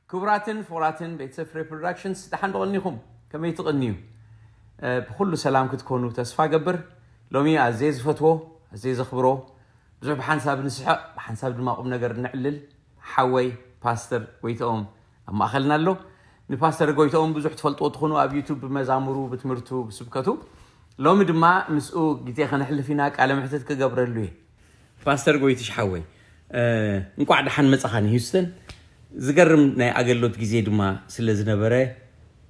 ክቡራትን ፍቑራትን ቤተሰብ ፍሬ ፕሮዳክሽንስ፣ ደሓን ዶ ቀኒኹም? ከመይ ትቕንዩ? እ፣ ብኹሉ ሰላም ክትኮኑ ተስፋ ገብር። ሎሚ ኣዝየ ዝፈትዎ፣ ኣዝየ ዘኽብሮ፣ ብዙሕ ብሓንሳብ ንስሕቕ፣ ብሓንሳብ ድማ ቁም ነገር ነዕልል ሓወይ ፓስተር ጎይትኦም ኣብ ማእኸልና ኣሎ። ንፓስተር ጎይትኦም ብዙሕ ትፈልጥዎ ትኾኑ፣ ኣብ ዩቱብ ብመዛሙሩ፣ ብትምህርቱ፣ ብስብከቱ። ሎሚ ድማ ምስኡ ግዜ ከነሕልፍ ኢና፣ ቃለ ምሕተት ክገብረሉ እየ። ፓስተር ጎይትሽ ሓወይ፣ እ፣ እንቋዕ ደሓን መጻኻ ንሂውስተን። ዝገርም ናይ ኣገልግሎት ግዜ ድማ ስለ ዝነበረ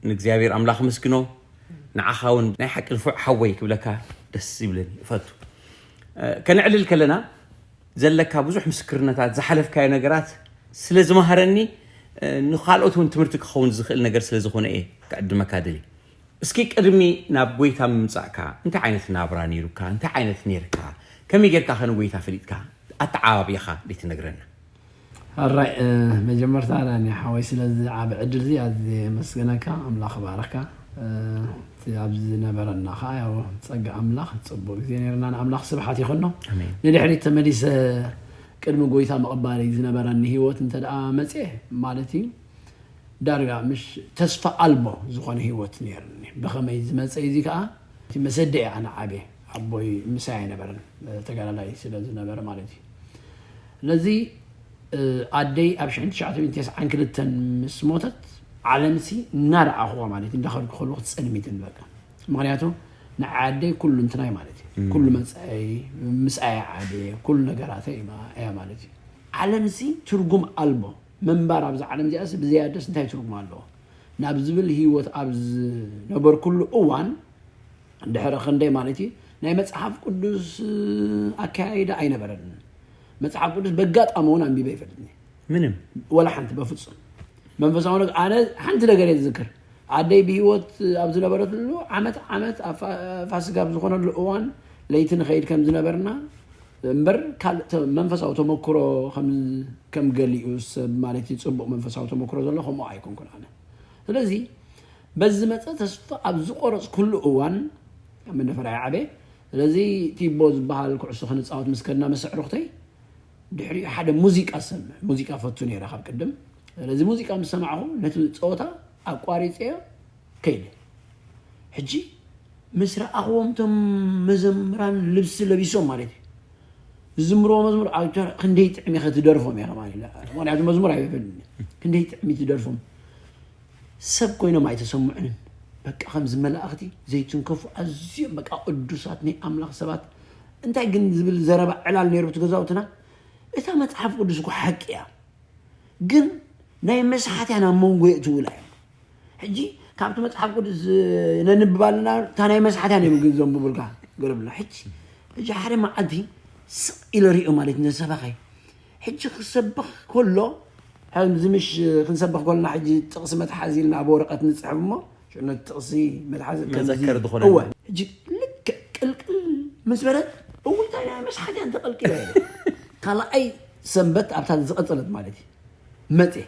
ንእግዚኣብሔር ኣምላኽ ኣመስግኖ። ንዓኻ እውን ናይ ሓቂ ንፉዕ ሓወይ ክብለካ ደስ ይብለኒ፣ እፈቱ። እ፣ ከነዕልል ከለና ዘለካ ብዙሕ ምስክርነታት፣ ዝሓለፍካዮ ነገራት ስለ ዝመሃረኒ፣ እ፣ ንኻልኦት እውን ትምህርቲ ክኸውን ዝኽእል ነገር ስለ ዝኾነ እየ ክዕድመካ ደልየ። እስኪ ቅድሚ ናብ ጎይታ ምምጻእካ እንታይ ዓይነት ናብራ ነይሩካ? እንታይ ዓይነት ነይርካ? ከመይ ጌርካ ከ ንጎይታ ፈሊጥካ? ኣተዓባብያኻ ደይ ትነግረና? ኣራይ፣ እ፣ መጀመርታ ዳኒ ሓወይ ስለዚ ዓቢ ዕድል እዚ ኣዝየ የመስግነካ። ኣምላኽ ይባርኽካ። እ፣ እቲ ኣብዚ ዝነበረና ኸዓ ያው ጸጋ ኣምላኽ ጽቡቕ ግዜ ነይርና። ንኣምላኽ ስብሓት ይኹኖ። ኣሜን። ንድሕሪት ተመሊሰ ቅድሚ ጎይታ ምቕባለይ ዝነበረኒ ህይወት እንተ ደኣ መጽየ ማለት እዩ፣ ዳርጋ ምሽ ተስፋ ኣልቦ ዝኾነ ህይወት ነይርኒ። ብኸመይ ዝመጸ እዚ ከኣ እቲ መሰደይ ኣነ ዓብየ ኣቦይ ምሳይ ኣይነበረን፣ ተጋዳላይ ስለ ዝነበረ ማለት እዩ። ስለዚ፣ እ፣ ኣደይ ኣብ ሽሕን ትሽዓተ ሚእትን ተስዓን ክልተን ምስ ሞተት፣ ዓለምሲ እናረኣኹዋ ማለት እዩ፣ እንዳኸድኩ ከለኹ ትጸልሚትን በቃ። ምኽንያቱ ንዓይ ኣደይ ኩሉ እንትናይ ማለት እዩ። እም። ኩሉ መጻኢ ምስኣይ ዓብየ፣ ኩሉ ነገራተይ እያ ማለት እዩ። ዓለምሲ ትርጉም ኣልቦ። ምንባር ኣብዛ ዓለም እዚኣስ ብዘያደስ እንታይ ትርጉም ኣለዎ? ናብ ዝብል ህይወት ኣብ ዝነበርኩሉ እዋን፣ ድሕሪ ክንደይ ማለት እዩ፣ ናይ መጽሓፍ ቅዱስ ኣከያይዳ ኣይነበረንን። መጽሓፍ ቅዱስ በጋጣሚ እውን ኣንቢበ ኣይፈልጥን እየ። ምንም? ወላ ሓንቲ፣ በፍጹም። መንፈሳዊ ነገር፣ ኣነ ሓንቲ ነገር እየ ዝዝክር። ኣደይ ብህይወት ኣብ ዝነበረትሉ ዓመት ዓመት ኣብ ፋ-፣ ፋሲጋ ኣብ ዝኾነሉ እዋን ለይቲ ንኸይድ ከም ዝነበርና እምበር፣ ካልእ ተ-፣ መንፈሳዊ ተመክሮ ከም፣ ከም ገሊኡ ሰብ ማለት እዩ፣ ጽቡቕ መንፈሳዊ ተመክሮ ዘሎ ከምኡ ኣይኮንኩን ኣነ። ስለዚ በዚ መጸ ተስፋ ኣብ ዝቆረጽኩሉ እዋን፣ ኣብ መንደፈራ ይዓበ። ስለዚ ቲቦ ዝበሃል ኩዕሶ ክንጻወት ምስ ከድና ምስ ኣዕሩኽተይ፣ ድሕሪኡ ሓደ ሙዚቃ ዝሰምዕ፣ ሙዚቃ ፈቱ ነይረ ካብ ቅድም። ስለዚ ሙዚቃ ምስ ሰማዕኹ ነቲ ጸወታ ኣቋሪጸዮ ከይደ። ሕጂ ምስ ረኣኽዎም እቶም መዘምራን ልብሲ ለቢሶም ማለት እዩ፣ ዝዝምርዎ መዝሙር ኣብ ተ-፣ ክንደይ ጥዕሚ ኢኻ ትደርፎም ኢኻ ማለት እዩ። ምኽንያቱ መዝሙር ኣይፈልጥን። ክንደይ ጥዕሚ ትደርፎም። ሰብ ኮይኖም ኣይተሰምዑንን። በቃ ከምዚ መላእኽቲ ዘይትንከፉ ኣዝዮም በቃ ቅዱሳት ናይ ኣምላኽ ሰባት። እንታይ ግን ዝብል ዘረባ ዕላል ነይሩ እቲ ገዛውትና። እታ መጽሓፍ ቅዱስ እኮ ሓቂ እያ። ግን ናይ መስሓትያ ናብ መንጎ የእትውላ እዮም። ሕጂ ካብቲ መጽሓፍ ቅዱስ ነንብብ ኣለና፣ እታ ናይ መስሓትያ እዮም ግን ዘንብቡልካ ገረብላ። ሕጂ፣ ሕጂ ሓደ መዓልቲ ስቕ ኢለ ሪኦ ማለት ነሰባኻይ። ሕጂ ክሰብኽ ከሎ፣ ከምዚ ምሽ ክንሰብኽ ከለና ሕጂ ጥቕሲ መትሓዚ ኢልና ኣብ ወረቐት ንጽሕፍ እሞ፣ ሽዑ ነቲ ጥቕሲ መትሓዚ ከምዚ መዘከር ዝኾነ። እወ፣ ሕጂ ልክዕ ቅልቅል ምስ በለት፣ እውይ፣ እንታይ ናይ መስሓትያ እንተቐልቂለ። ካልኣይ ሰንበት ኣብታ ዝቐጸለት ማለት እዩ፣ መጽየ።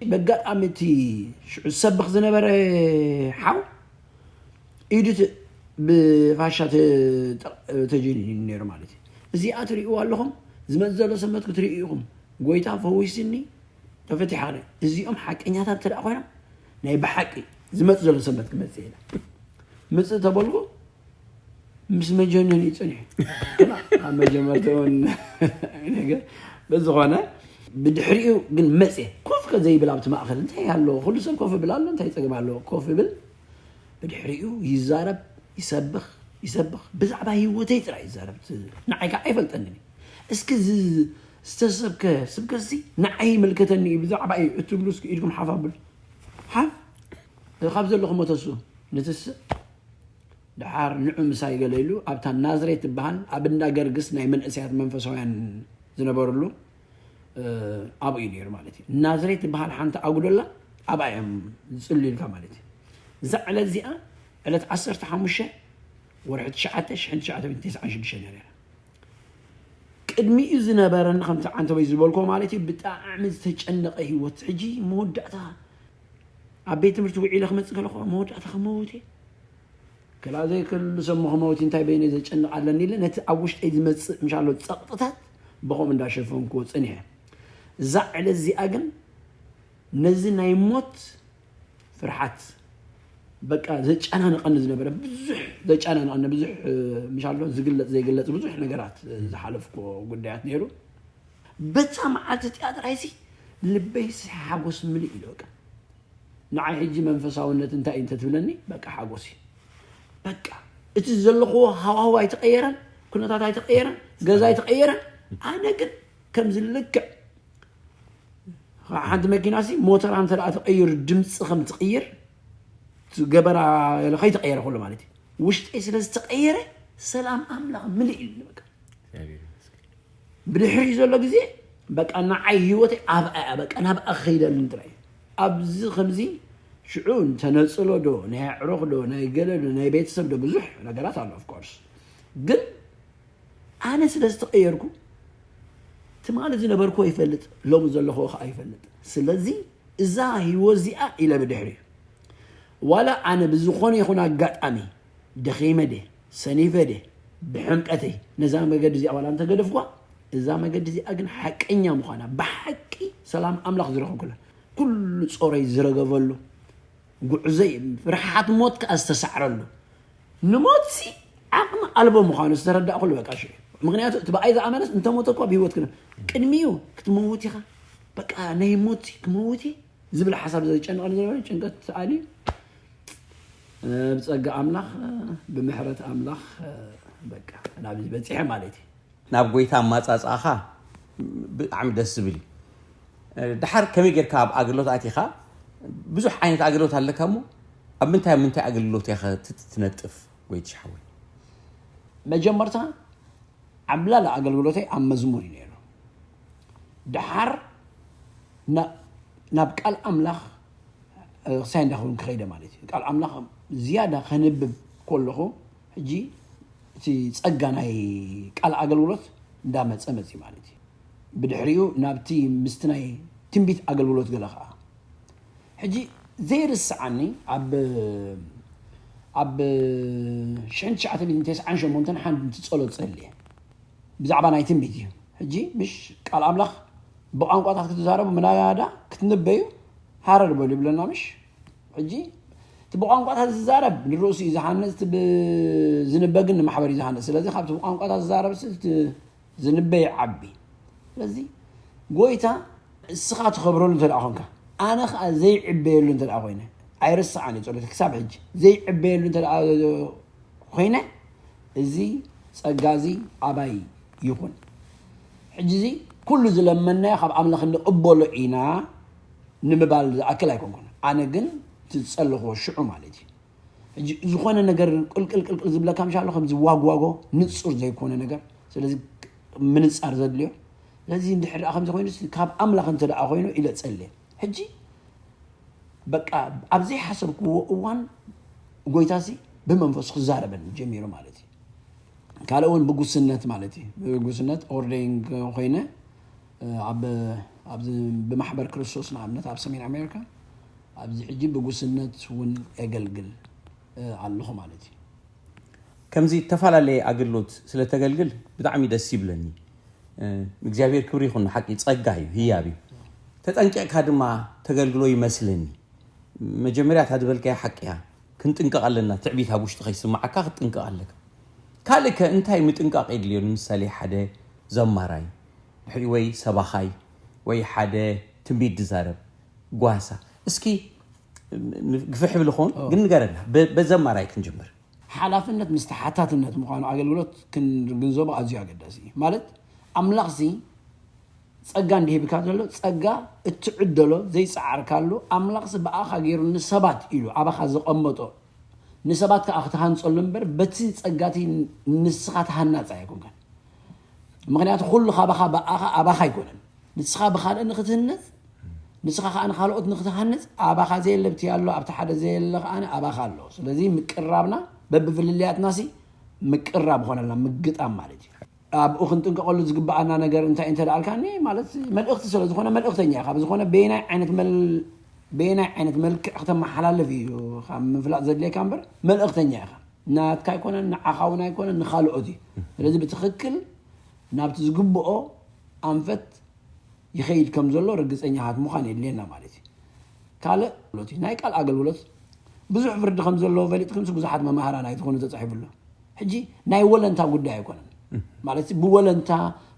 በጋጣሚ እቲ ሽዑ ዝሰብኽ ዝነበረ ሓው ኢዱ ተ-፣ ብፋሻ ተ-፣ ተ-፣ ተጀኒኑ ነይሩ ማለት እዩ። እዚኣ ትርእይዋ ኣለኹም፣ ዝመጽእ ዘሎ ሰንበት ክትርእዩ ኢኹም። ጎይታ ፈዊስኒ፣ ተፈቲሓ ክነ-፣ እዚኦም ሓቀኛታት እንተ ደኣ ኮይኖም፣ ናይ ብሓቂ ዝመጽእ ዘሎ ሰንበት ክመጽእ ኢለ። ምጽእ ተበልኩ፣ ምስ መጀነኒ እዩ ጸኒሑ። ግና ኣብ መጀመርታ እውን ነገር በዝኾነ ብድሕሪኡ ግን መጽየ። ኮፍ ከ ዘይብል ኣብቲ ማእከል እንታይ ኣሎ? ኩሉ ሰብ ኮፍ ይብል ኣሎ፣ እንታይ ጸገም ኣለዎ? ኮፍ ይብል፣ ብድሕሪኡ ይዛረብ፣ ይሰብኽ፣ ይሰብኽ። ብዛዕባ ህይወተይ ጥራይ ይዛረብ። እቲ ንዓይ ከኣ ኣይፈልጠንን እዩ። እስኪ እዚ ዝተሰብከ ስብከትሲ ንዓይ ይምልከተኒ እዩ፣ ብዛዕባ እዩ እትብሉ እስኪ ኢድኩም ሓፍ ኣብሉ። ሓፍ። ካብ ዘለኹም ተስኡ ንትስእ። ደሓር ንዑ ምሳይ ገለ ኢሉ ኣብታ ናዝሬት ትበሃል ኣብ እንዳ ገርግስ ናይ መንእሰያት መንፈሳውያን ዝነበርሉ፣ እ፣ ኣብኡ እዩ ነይሩ ማለት እዩ። ናዝሬት ትበሃል ሓንቲ ኣጉዶ ኣላ፣ ኣብኣ እዮም ዝጽልዩልካ ማለት እዩ። እዛ ዕለት እዚኣ ዕለት ዓሰርተ ሓሙሽተ ወርሒ ትሽዓተ ሽሕን ትሽዓተ ሚእትን ተስዓን ሽዱሽተን እያ ነይራ። ቅድሚኡ ዝነበረኒ ከምቲ ዓንተወይ ዝበልኮ ማለት እዩ፣ ብጣዕሚ ዝተጨነቐ ህይወት። ሕጂ መወዳእታ ኣብ ቤት ትምህርቲ ውዒለ ክመፅእ ከለኹ መወዳእታ ክመውት እየ። ከላ ዘይክልሰሞ ክመውት እንታይ በይነ ዘጨንቕ ኣለኒ ኢለ ነቲ ኣብ ውሽጠይ ዝመፅእ ምሻሎ ፀቕጥታት ብኸም እንዳሸፈንኩዎ ፅኒሐ። እዛ ዕለት እዚኣ ግን ነዚ ናይ ሞት ፍርሓት በቃ ዘጨናንቐኒ ዝነበረ ብዙሕ ዘጨናንቐኒ ብዙሕ ምሻሎ ዝግለፅ ዘይግለፅ ብዙሕ ነገራት ዝሓለፍኩዎ ጉዳያት ነይሩ። በታ መዓልቲ እቲኣ ጥራይሲ ልበይ ሓጎስ ምልእ ኢሉ በቃ። ንዓይ ሕጂ መንፈሳውነት እንታይ እዩ እንተትብለኒ በቃ ሓጎስ እዩ። በቃ እቲ ዘለኹዎ ሃዋህው ኣይተቐየረን፣ ኩነታት ኣይተቐየረን፣ ገዛ ኣይተቐየረን። ኣነ ግን ከምዚ ልክዕ ሓንቲ መኪና ሲ ሞተራ እንተ ደኣ ተቐይሩ ድምፂ ከም ትቕይር ገበራ ከይተቐየረ ኩሉ ማለት እዩ። ውሽጠይ ስለ ዝተቐየረ ሰላም ኣምላኽ ምልእ ኢሉ በቃ። ብድሕሪኡ ዘሎ ግዜ በቃ ንዓይ ህይወተይ ኣብኣ እያ በቃ ናብኣ ክኸይደልን ጥራይ እዩ። ኣብዚ ከምዚ ሽዑ ተነፅሎ ዶ ናይ ኣዕሩኽ ዶ ናይ ገለ ዶ ናይ ቤተሰብ ዶ ብዙሕ ነገራት ኣሎ ኦፍኮርስ። ግን ኣነ ስለ ዝተቐየርኩ ትማሊ ዝነበርኩ ይፈልጥ፣ ሎሚ ዘለኹ ከዓ ይፈልጥ። ስለዚ እዛ ህይወት እዚኣ ኢለ ብድሕሪ ዋላ ኣነ ብዝኾነ ይኹን ኣጋጣሚ ደኺመ ደ ሰኒፈ ደ ብሕምቀተይ ነዛ መገዲ እዚኣ ዋላ እንተገደፍኳ እዛ መገዲ እዚኣ ግን ሓቀኛ ምዃና ብሓቂ ሰላም ኣምላኽ ዝረኸብኩላ ኩሉ ጾረይ ዝረገበሉ ጉዕዘይ ፍርሓት ሞት ከዓ ዝተሳዕረሉ ንሞትሲ ዓቕሚ ኣልቦ ምዃኑ ዝተረዳእኩሉ በቃ ሽዑ። ምክንያቱ እቲ ብኣይ ዝኣመነስ እንተሞተ እኳ ብህይወት ክነ ቅድሚኡ ክትመውት ኢኻ በቃ ናይ ሞትሲ ክመውት እየ ዝብል ሓሳብ ዘጨንቐኒ ዝነበረ ጭንቀት ተኣልዩ ብፀጋ ኣምላኽ ብምሕረት ኣምላኽ በቃ ናብዚ በፂሐ ማለት እዩ። ናብ ጎይታ ኣማፃፅኣኻ ብጣዕሚ ደስ ዝብል እዩ። ድሓር ከመይ ጌርካ ኣብ ኣገልግሎት ኣቲኻ? ብዙሕ ዓይነት ኣገልግሎት ኣለካ እሞ ኣብ ምንታይ ኣብ ምንታይ ኣገልግሎት ኢኻ ትነጥፍ? ጎይትሽ ሓወይ መጀመርታ ዓብላሊ ኣገልግሎተይ ኣብ መዝሙር እዩ ነይሩ። ድሓር ናብ ቃል ኣምላኽ ክሳይ እንዳኸውን ክኸይደ ማለት እዩ። ቃል ኣምላኽ ዝያዳ ከንብብ ከለኹ ሕጂ እቲ ጸጋ ናይ ቃል ኣገልግሎት እንዳመጸ መጺ ማለት እዩ። ብድሕሪኡ ናብቲ ምስቲ ናይ ትንቢት ኣገልግሎት ገለ ኸዓ ሕጂ ዘይርስዓኒ ኣብ ኣብ ሽሕን ትሽዓተ ሚእትን ተስዓን ሸሞንተን ሓንቲ ጸሎት ጸልየ ብዛዕባ ናይ ትንቢት እዩ። ሕጂ ምሽ ቃል ኣምላኽ ብቋንቋታት ክትዛረቡ ምናዳ ክትንበዩ ሃረር በሉ ይብለና ምሽ ሕጂ እቲ ብቋንቋታት ዝዛረብ ንርእሱ እዩ ዝሃንፅ፣ እቲ ዝንበ ግን ንማሕበር እዩ ዝሃንፅ። ስለዚ ካብቲ ብቋንቋታት ዝዛረብ ዝንበ ይዓቢ። ስለዚ ጎይታ እስኻ ትኸብረሉ እንተ ደኣ ኮንካ፣ ኣነ ኸዓ ዘይዕበየሉ እንተ ደኣ ኮይነ፣ ኣይርስዓን እዩ ጸሎት ክሳብ ሕጂ ዘይዕበየሉ እንተ ደኣ ኮይነ፣ እዚ ጸጋ እዚ ኣባይ ይኹን። ሕጂ እዚ ኩሉ ዝለመናዮ ካብ ኣምላኽ ንቕበሎ ኢና ንምባል ዝኣክል ኣይኮንኩን። ኣነ ግን እቲ ዝጸለኽዎ ሽዑ ማለት እዩ። ሕጂ ዝኾነ ነገር ቅልቅል ቅልቅል ዝብለካ ምሻሎ ከም ዝዋግዋጎ ንጹር ዘይኮነ ነገር ስለዚ ምንጻር ዘድልዮ ስለዚ እንድሕር ደኣ ከምዚ ኮይኑ ካብ ኣምላኽ እንተ ደኣ ኮይኑ ኢለ ጸልየ ሕጂ በቃ ኣብ ዘይሓሰብክዎ እዋን ጎይታ ሲ ብመንፈሱ ክዛረበኒ ጀሚሩ ማለት እዩ። ካልእ እውን ብጉስነት ማለት እዩ። ብጉስነት ኦርደይን ኮይነ ኣብ ኣብዚ ብማሕበር ክርስቶስ ንኣብነት ኣብ ሰሜን ኣሜሪካ ኣብዚ ሕጂ ብጉስነት እውን የገልግል ኣለኹ ማለት እዩ። ከምዚ እተፈላለየ ኣገልግሎት ስለ ተገልግል ብጣዕሚ ደስ ይብለኒ። እግዚኣብሔር ክብሪ ይኹን። ሓቂ ጸጋ እዩ፣ ህያብ እዩ። ተጠንቂቕካ ድማ ተገልግሎ ይመስለኒ። መጀመርያ እታ ዝበልካያ ሓቂ እያ። ክንጥንቀቕ ኣለና። ትዕቢት ኣብ ውሽጢ ከይስምዓካ ክትጥንቀቕ ኣለካ። ካልእ ከ እንታይ ምጥንቃቕ የድልዮ? ንምሳሌ ሓደ ዘማራይ ድሕሪ ወይ ሰባኻይ ወይ ሓደ ትንቢት ዝዛረብ ጓሳ እስኪ ግፍሕ ብል ኾን ግን ንገረና። በዘማራይ ክንጅምር። ሓላፍነት ምስ ተሓታትነት ምዃኑ ኣገልግሎት ክንግንዘቦ ኣዝዩ ኣገዳሲ እዩ። ማለት ኣምላኽ ሲ ጸጋ እንዲሂብካ ዘሎ ጸጋ እትዕደሎ ዘይጸዓርካሉ ኣምላኽሲ ብኣኻ ገይሩ ንሰባት ኢሉ ኣባኻ ዘቐመጦ ንሰባት ከኣ ክትሃንጸሉ እምበር በቲ ጸጋቲ ንስኻ ተሃናጺ ኣይኮንካን። ምኽንያቱ ኩሉ ካባኻ ብኣኻ ኣባኻ ኣይኮነን። ንስኻ ብኻልእ ንኽትህነጽ ንስኻ ከኣ ንኻልኦት ንኽትሃንጽ ኣባኻ ዘየለ ብቲ ኣሎ ኣብቲ ሓደ ዘየለ ከኣ ኣባኻ ኣሎ። ስለዚ ምቅራብና በብፍልልያትናሲ ምቅራብ ኾነልና ምግጣም ማለት እዩ። ኣብኡ ክንጥንቀቐሉ ዝግብኣና ነገር እንታይ እንተ ደኣልካኒ ማለት መልእኽቲ ስለ ዝኾነ መልእኽተኛ ኢኻ ብዝኾነ በየናይ ዓይነት መል በየናይ ዓይነት መልክዕ ክተመሓላልፍ እዩ ካብ ምፍላጥ ዘድልየካ እምበር፣ መልእኽተኛ ኢኻ። ናትካ ኣይኮነን፣ ንዓኻ እውን ኣይኮነን፣ ንኻልኦት እዩ። ስለዚ ብትኽክል ናብቲ ዝግብኦ ኣንፈት ይኸይድ ከም ዘሎ ርግፀኛታት ምዃን የድልየና ማለት እዩ። ካልእ ኣገልግሎት እዩ። ናይ ቃል ኣገልግሎት ብዙሕ ፍርዲ ከም ዘለዎ ፈሊጥኩም ብዙሓት መማህራን ኣይትኾኑ ተፃሒፉ ኣሎ። ሕጂ ናይ ወለንታ ጉዳይ ኣይኮነን። ማለት ብወለንታ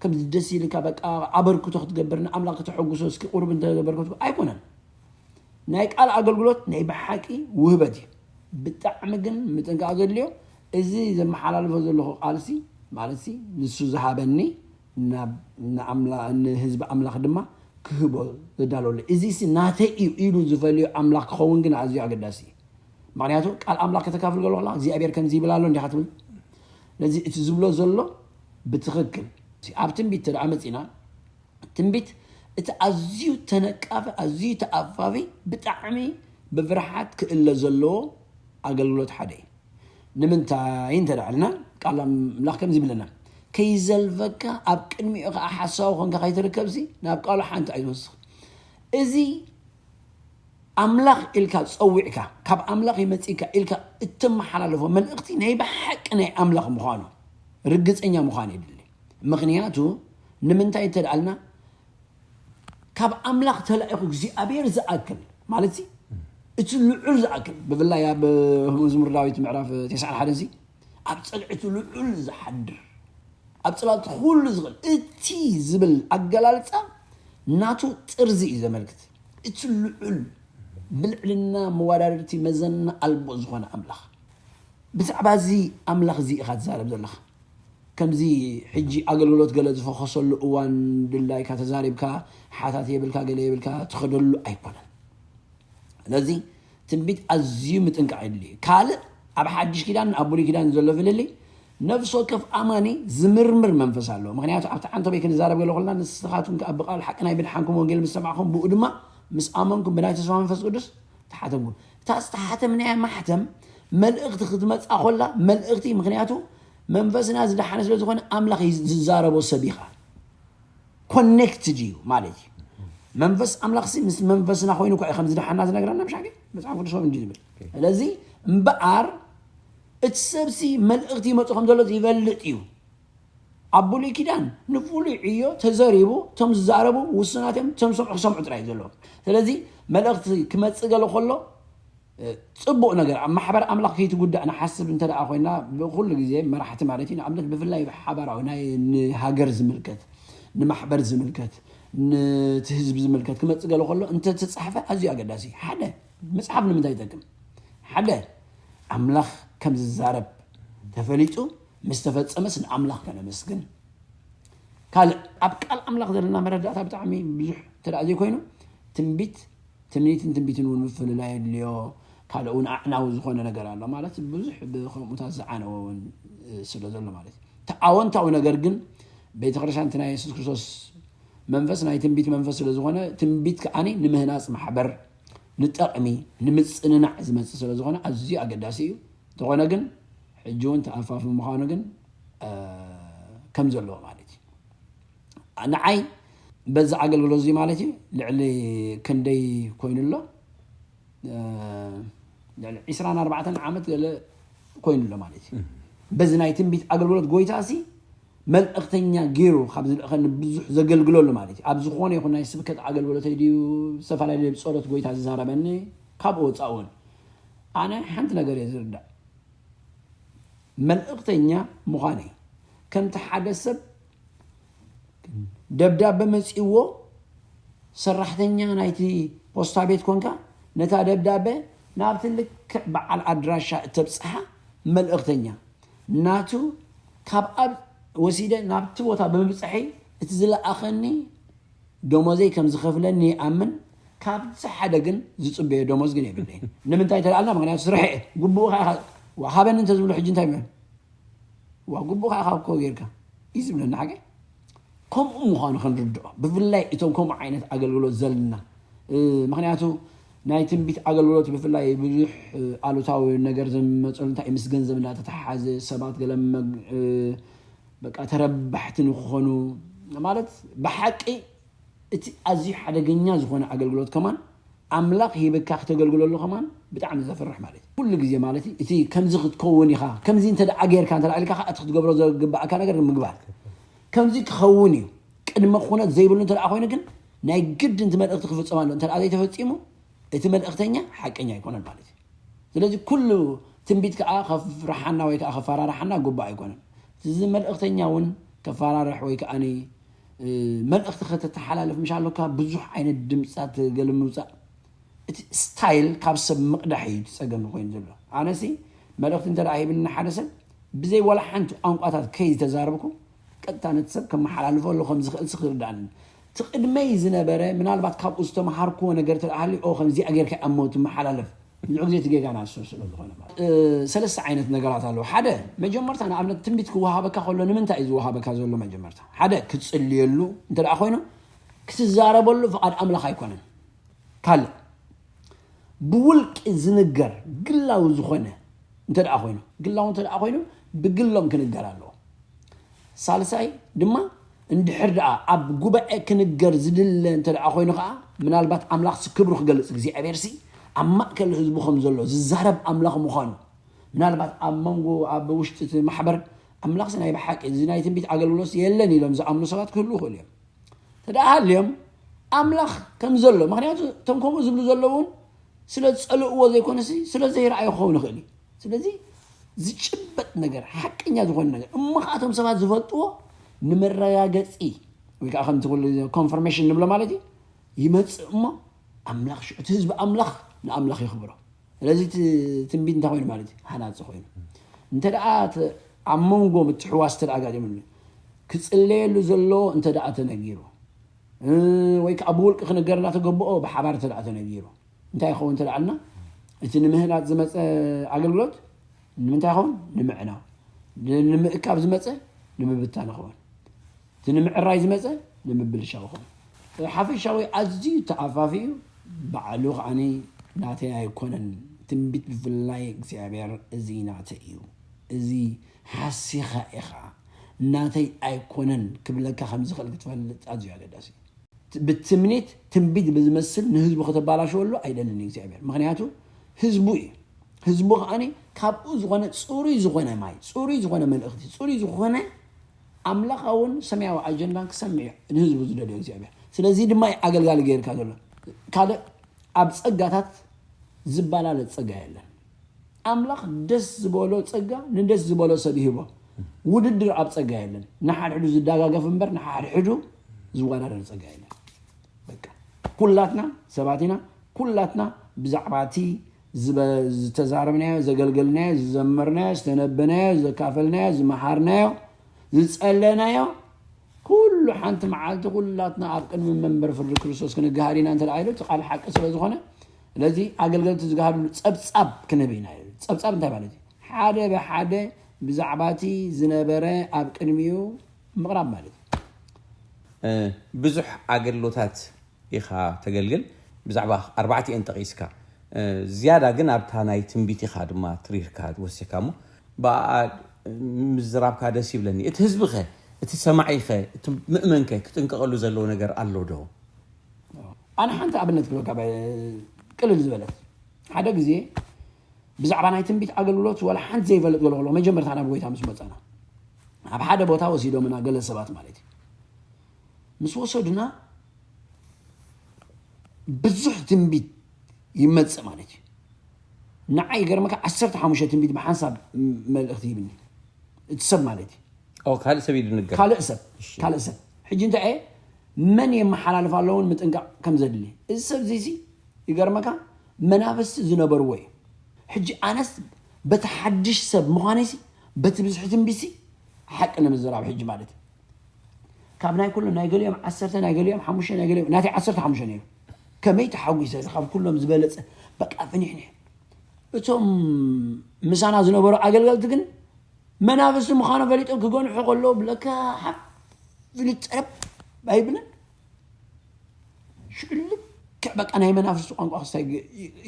ከምዚ ደስ ኢልካ በቃ ኣበርክቶ ክትገብር ንኣምላኽ ከተሐጉሶ እስኪ ቁሩብ እንተገበርኩ ኣይኮነን። ናይ ቃል ኣገልግሎት ናይ ብሓቂ ውህበት እዩ። ብጣዕሚ ግን ምጥንቃቕ ዘድልዮ እዚ ዘመሓላልፎ ዘለኹ ቃልሲ ማለትሲ ንሱ ዝሃበኒ ናብ ንኣምላ- ንህዝቢ ኣምላኽ ድማ ክህቦ ዘዳለወሉ። እዚ ሲ ናተይ እዩ ኢሉ ዝፈልዮ ኣምላኽ ክኸውን ግን ኣዝዩ ኣገዳሲ እዩ። ምክንያቱ ቃል ኣምላኽ ከተካፍል ገሎ ከላ እግዚኣብሔር ከምዚ ይብል ኣሎ እንዲኻ ትብል። ስለዚ እቲ ዝብሎ ዘሎ ብትኽክል ኣብ ትንቢት ተደኣ መፂና ትንቢት እቲ ኣዝዩ ተነቃፊ ኣዝዩ ተኣፋፊ ብጣዕሚ ብፍርሓት ክእለ ዘለዎ ኣገልግሎት ሓደ እዩ። ንምንታይ እንተ ደኣልና ቃል ኣምላኽ ከምዚ ይብለና፣ ከይዘልፈካ ኣብ ቅድሚኡ ከዓ ሓሳዊ ኮንካ ከይትርከብሲ ናብ ቃሉ ሓንቲ ኣይትወስኽ። እዚ ኣምላኽ ኢልካ ጸዊዕካ ካብ ኣምላኽ ይመጽእካ ኢልካ እተመሓላለፎ መልእኽቲ ናይ ብሓቂ ናይ ኣምላኽ ምዃኑ ርግጸኛ ምዃን የድሊ። ምኽንያቱ ንምንታይ እንተ ደኣልና ካብ ኣምላኽ ተላኢኹ እግዚኣብሔር ዝኣክል ማለት ሲ እቲ ልዑል ዝኣክል ብፍላይ ኣብ መዝሙር ዳዊት ምዕራፍ ተስዓን ሓደን ሲ ኣብ ጸልዕቱ ልዑል ዝሓድር ኣብ ጽላልቱ ኩሉ ዝኽእል እቲ ዝብል ኣገላልጻ ናቱ ጥርዚ እዩ ዘመልክት። እቲ ልዑል ብልዕልና መወዳድርቲ መዘና ኣልቦ ዝኾነ ኣምላኽ ብዛዕባ እዚ ኣምላኽ እዚ ኢኻ ትዛረብ ዘለኻ። ከምዚ ሕጂ ኣገልግሎት ገለ ዝፈኸሰሉ እዋን ድላይካ ተዛሪብካ ሓታት የብልካ ገለ የብልካ ትኸደሉ ኣይኮነን። ስለዚ ትንቢት ኣዝዩ ምጥንቃቕ የድልዩ። ካልእ ኣብ ሓድሽ ኪዳን ኣብ ብሉይ ኪዳን ዘሎ ፍልልይ ነፍሲ ወከፍ ኣማኒ ዝምርምር መንፈስ ኣለዎ። ምክንያቱ ኣብቲ ዓንተበይ ክንዛረብ ገለ ኮልና ንስኻትኩም ከኣ ብቃል ሓቂ ናይ ምድሓንኩም ወንጌል ምስ ሰማዕኹም ብኡ ድማ ምስ ኣመንኩም ብናይ ተስፋ መንፈስ ቅዱስ ተሓተምኩም። እታ ዝተሓተምናያ ማሕተም መልእኽቲ ክትመጻ ኮላ መልእኽቲ ምክንያቱ መንፈስና ዝደሓነ ስለ ዝኾነ ኣምላኽ ዝዛረቦ ሰብ ኢኻ። ኮኔክትድ እዩ ማለት እዩ። መንፈስ ኣምላኽሲ ምስ መንፈስና ኮይኑ እኳ እዩ ከም ዝደሓና ዝነግረና ምሻ መፅሓፍ ቅዱስ ከም እንዲ ዝብል። ስለዚ እምበኣር እቲ ሰብሲ መልእኽቲ ይመፁ ከም ዘሎ ይፈልጥ እዩ። ኣብ ብሉይ ኪዳን ንፍሉይ ዕዮ ተዘሪቡ እቶም ዝዛረቡ ውሱናት እዮም። እቶም ዝሰምዑ ክሰምዑ ጥራይ እዩ ዘለዎም። ስለዚ መልእኽቲ ክመፅእ ገለ ከሎ ፅቡቕ ነገር ኣብ ማሕበር ኣምላኽ ከይትጉዳእ ንሓስብ እንተ ደኣ ኮይና ብኩሉ ግዜ መራሕቲ ማለት እዩ ንኣብነት ብፍላይ ሓባራዊ ናይ ንሃገር ዝምልከት ንማሕበር ዝምልከት ነቲ ህዝቢ ዝምልከት ክመፅእ ገለ ከሎ እንተተፃሕፈ ኣዝዩ ኣገዳሲ ሓደ ምፅሓፍ ንምንታይ ይጠቅም ሓደ ኣምላኽ ከም ዝዛረብ ተፈሊጡ ምስ ተፈፀመስ ንኣምላኽ ከነመስግን ካልእ ኣብ ቃል ኣምላኽ ዘለና መረዳእታ ብጣዕሚ ብዙሕ እንተ ዘይኮይኑ ትንቢት ትምኒትን ትንቢትን እውን ምፍልላይ የድልዮ ካልእ እውን ኣዕናዊ ዝኾነ ነገር ኣሎ ማለት ብዙሕ ብከምኡታት ዝዓነወ እውን ስለ ዘሎ ማለት እዩ እቲ ኣወንታዊ ነገር ግን ቤተክርስትያን እቲ ናይ የሱስ ክርስቶስ መንፈስ ናይ ትንቢት መንፈስ ስለ ዝኾነ ትንቢት ከዓኒ ንምህናፅ ማሕበር ንጠቕሚ ንምፅንናዕ ዝመፅእ ስለ ዝኾነ ኣዝዩ ኣገዳሲ እዩ እንተኾነ ግን ሕጂ እውን ተኣፋፊ ምዃኑ ግን ከም ዘለዎ ማለት እዩ ንዓይ በዚ ኣገልግሎት እዚ ማለት እዩ ልዕሊ ክንደይ ኮይኑ ኣሎ ልዕሊ ዕስራን ኣርባዕተን ዓመት ገለ ኮይኑ ኣሎ ማለት እዩ በዚ ናይ ትንቢት ኣገልግሎት ጎይታ ሲ መልእኽተኛ ገይሩ ካብ ዝልእኸኒ ብዙሕ ዘገልግለሉ ማለት እዩ ኣብ ዝኾነ ይኹን ናይ ስብከት ኣገልግሎተይ ድዩ ዝተፈላለዩ ጸሎት ጎይታ ዝዛረበኒ ካብኡ ወፃእ እውን ኣነ ሓንቲ ነገር እየ ዝርዳእ መልእኽተኛ ምዃነይ ከምቲ ሓደ ሰብ ደብዳበ መጺእዎ ሰራሕተኛ ናይቲ ፖስታ ቤት ኮንካ ነታ ደብዳበ ናብቲ ልክዕ በዓል ኣድራሻ እተብጽሓ መልእኽተኛ ናቱ ካብ ኣብ ወሲደ ናብቲ ቦታ ብምብፅሐይ እቲ ዝለኣኸኒ ደሞዘይ ከም ዝኸፍለኒ ይኣምን ካብዚ ሓደ ግን ዝፅበዮ ደሞዝ ግን የብለይን ንምንታይ ተላኣልና ምክንያቱ ስርሐ እየ ግቡኡ ሃበኒ እንተዝብሉ ሕጂ እንታይ ዋ ግቡእ ከዓ ካብ ኮ ጌርካ እዩ ዝብለና ሓቂ ከምኡ ምዃኑ ክንርድኦ ብፍላይ እቶም ከምኡ ዓይነት ኣገልግሎት ዘለና ምክንያቱ ናይ ትንቢት ኣገልግሎት ብፍላይ ብዙሕ ኣሉታዊ ነገር ዝመፀሉ እንታይ ምስ ገንዘብ እናተተሓሓዘ ሰባት ገለ በቃ ተረባሕቲ ንክኾኑ ማለት ብሓቂ እቲ ኣዝዩ ሓደገኛ ዝኾነ ኣገልግሎት ከማን ኣምላኽ ሂብካ ክተገልግለሉ ከማን ብጣዕሚ ዘፍርሕ ማለት እዩ። ኩሉ ግዜ ማለት እዩ እቲ ከምዚ ክትከውን ኢኻ፣ ከምዚ እንተ ደኣ ጌርካ እንተ ደኣ ኢልካ ከኣ እቲ ክትገብሮ ዝግባእካ ነገር ምግባር። ከምዚ ክኸውን እዩ። ቅድመ ኩነት ዘይብሉ እንተ ደኣ ኮይኑ ግን ናይ ግድን እቲ መልእኽቲ ክፍጸም ኣሎ። እንተ ደኣ ዘይተፈጺሙ እቲ መልእኽተኛ ሓቀኛ ኣይኮነን ማለት እዩ። ስለዚ ኩሉ ትንቢት ከኣ ከፍርሓና ወይ ከኣ ከፈራርሓና ግቡእ ኣይኮነን። እዚ መልእኽተኛ እውን ከፈራርሕ ወይ ከኣ መልእኽቲ ከተተሓላልፍ ምሽ ኣሎካ ብዙሕ ዓይነት ድምፅታት ገለ ምውፃእ እቲ ስታይል ካብ ሰብ ምቕዳሕ እዩ እቲ ፀገም ኮይኑ ዘሎ። ኣነሲ መልእኽቲ እንተ ሂብኒ ሓደ ሰብ ብዘይ ዋላ ሓንቲ ቋንቋታት ከይተዛረብኩ ቀጥታ ነቲ ሰብ ከመሓላልፈሉ ከም ዝኽእል ሲ ክርዳእኒ እቲ ቅድመይ ዝነበረ ምናልባት ካብኡ ዝተምሃርክዎ ነገር ተደኣ ሃልዩ ኦ ከምዚኣ ጌርካ እሞ ትመሓላለፍ ብዙሕ ግዜ እቲ ጌጋ ናሱ ስለ ዝኾነ ማለት እ፣ ሰለስተ ዓይነት ነገራት ኣለዉ ሓደ መጀመርታ ንኣብነት ትንቢት ክወሃበካ ከሎ ንምንታይ እዩ ዝወሃበካ ዘሎ መጀመርታ ሓደ ክትፅልየሉ እንተ ደኣ ኮይኑ ክትዛረበሉ ፍቓድ ኣምላኽ ኣይኮነን ካልእ ብውልቂ ዝንገር ግላዊ ዝኾነ እንተ ደኣ ኮይኑ ግላዊ እንተ ደኣ ኮይኑ ብግሎም ክንገር ኣለዎ ሳልሳይ ድማ እንድሕር ደኣ ኣብ ጉባኤ ክንገር ዝድለ እንተ ደኣ ኮይኑ ከዓ ምናልባት ኣምላኽሲ ክብሩ ክገልፅ እግዚኣብሔር ሲ ኣብ ማእከል ህዝቡ ከም ዘሎ ዝዛረብ ኣምላኽ ምዃኑ ምናልባት ኣብ መንጎ ኣብ ውሽጢ እቲ ማሕበር ኣምላኽሲ ናይ ብሓቂ እዚ ናይ ትንቢት ኣገልግሎት የለን ኢሎም ዝኣምኑ ሰባት ክህልዉ ይኽእሉ እዮም ተደኣ ሃልዮም ኣምላኽ ከም ዘሎ ምክንያቱ እቶም ከምኡ ዝብሉ ዘለውን ስለ ዝፀልእዎ ዘይኮነሲ ስለ ዘይረኣዩ ክኸውን ይኽእል እዩ ስለዚ ዝጭበጥ ነገር ሓቀኛ ዝኾነ ነገር እሞ ከዓ እቶም ሰባት ዝፈልጥዎ ንመረጋገፂ ወይ ከዓ ከምቲ ኩሉ ኮንፈርሜሽን ንብሎ ማለት እዩ ይመፅእ እሞ ኣምላኽ ሽዑ እቲ ህዝቢ ኣምላኽ ንኣምላኽ የኽብሮ ስለዚ እቲ ትንቢት እንታይ ኮይኑ ማለት እዩ ሃናፂ ኮይኑ እንተ ደኣ ተ- ኣብ መንጎ ምትሕዋስ እንተ ደኣ ኣጋጢሙኒ ክፅለየሉ ዘለዎ እንተ ደኣ ተነጊሩ እ፣ ወይ ከዓ ብውልቂ ክንገር እናተገበኦ ብሓባር እንተ ደኣ ተነጊሩ እንታይ ይኸውን እንተ ደኣልና እቲ ንምህናፅ ዝመፀ ኣገልግሎት ንምንታይ ይኸውን ንምዕናው ን- ንምእካብ ዝመፀ ንምብታን ይኸውን እቲ ንምዕራይ ዝመፀ ንምብልሻው ይኸውን ሓፈሻዊ ኣዝዩ ተኣፋፊ እዩ ባዕሉ ከዓኒ ናተይ ኣይኮነን ትንቢት ብፍላይ እግዚኣብሔር እዚ ናተይ እዩ እዚ ሓሲኻ ኢኻ ናተይ ኣይኮነን ክብለካ ከም ዝኽእል ክትፈልጥ ኣዝዩ ኣገዳሲ እዩ ብትምኒት ትንቢት ብዝመስል ንህዝቡ ከተባላሸወሉ ኣይደልን እግዚኣብሔር ምክንያቱ ህዝቡ እዩ ህዝቡ ከዓኒ ካብኡ ዝኾነ ፅሩይ ዝኾነ ማይ ፅሩይ ዝኾነ መልእኽቲ ፅሩይ ዝኾነ ኣምላኻውን ሰማያዊ ኣጀንዳን ክሰምዕ እዩ ንህዝቡ ዝደልዮ እግዚኣብሔር ስለዚ ድማ እዩ ኣገልጋሊ ገይርካ ዘሎ ካልእ ኣብ ፀጋታት ዝባላለፅ ፀጋ የለን ኣምላኽ ደስ ዝበሎ ፀጋ ንደስ ዝበሎ ሰብ ይህቦ ውድድር ኣብ ፀጋ የለን ንሓድሕዱ ዝዳጋገፍ እምበር ንሓድሕዱ ዝወዳደር ፀጋ የለን ኩላትና ሰባት ኢና ኩላትና ብዛዕባ እቲ ዝተዛረብናዮ ዘገልገልናዮ ዝዘመርናዮ ዝተነበናዮ ዘካፈልናዮ ዝመሃርናዮ ዝፀለናዮ ኩሉ ሓንቲ መዓልቲ ኩላትና ኣብ ቅድሚ መንበር ፍርዲ ክርስቶስ ክንገሃር ኢና እንተ ኢሉ እቲ ቃል ሓቂ ስለ ዝኾነ ስለዚ ኣገልገልቲ ዝገሃርሉ ፀብፃብ ክንህብ ኢና ፀብፃብ እንታይ ማለት እዩ ሓደ ብሓደ ብዛዕባ እቲ ዝነበረ ኣብ ቅድሚኡ ምቕራብ ማለት እዩ ብዙሕ ኣገልግሎታት ኢኻ ተገልግል ብዛዕባ ኣርባዕቲኤን ጠቒስካ ዝያዳ ግን ኣብታ ናይ ትንቢት ኢኻ ድማ ትሪርካ ወሲካ እሞ ብኣ ምዝራብካ ደስ ይብለኒ እቲ ህዝቢ ኸ እቲ ሰማዒ ኸ እቲ ምእመን ከ ክጥንቀቐሉ ዘለዎ ነገር ኣሎ ዶ ኣነ ሓንቲ ኣብነት ክበካ ቅልል ዝበለት ሓደ ግዜ ብዛዕባ ናይ ትንቢት ኣገልግሎት ወላ ሓንቲ ዘይፈልጥ ገለ ከሎ መጀመርታ ናብ ጎይታ ምስ መፀና ኣብ ሓደ ቦታ ወሲዶምና ገለ ሰባት ማለት እዩ ምስ ወሰዱና ብዙሕ ትንቢት ይመፅእ ማለት እዩ ንዓይ ይገርመካ ዓሰርተ ሓሙሽተ ትንቢት ብሓንሳብ መልእኽቲ ይብኒ እቲ ሰብ ማለት እዩ ካልእ ሰብ ይድንገር ካልእ ሰብ ካልእ ሰብ ሕጂ እንታይ እየ መን የመሓላልፍ ኣለውን ምጥንቃቕ ከም ዘድሊ እዚ ሰብ እዚ ይገርመካ መናፍስቲ ዝነበርዎ እዩ ሕጂ ኣነስ በቲ ሓድሽ ሰብ ምዃነይሲ በቲ ብዝሒ ትንቢትሲ ሓቂ ንምዝራብ ሕጂ ማለት እዩ ካብ ናይ ኩሎም ናይ ገሊኦም ዓሰርተ ናይ ገሊኦም ሓሙሽተ ናይ ገሊኦም ናተይ ዓሰርተ ሓሙሽተ ነይሩ ከመይ ተሓጒሰ ካብ ኩሎም ዝበለፀ በቃ ፍኒሕኒሕ እቶም ምሳና ዝነበሩ ኣገልገልቲ ግን መናፍስቲ ምዃኑ ፈሊጦም ክገንሑ ከለዉ ብለካ ሓፍ ኢሉ ጠረብ ኣይብልን ሽዑ ልክዕ በቃ ናይ መናፍስቲ ቋንቋ ክስታይ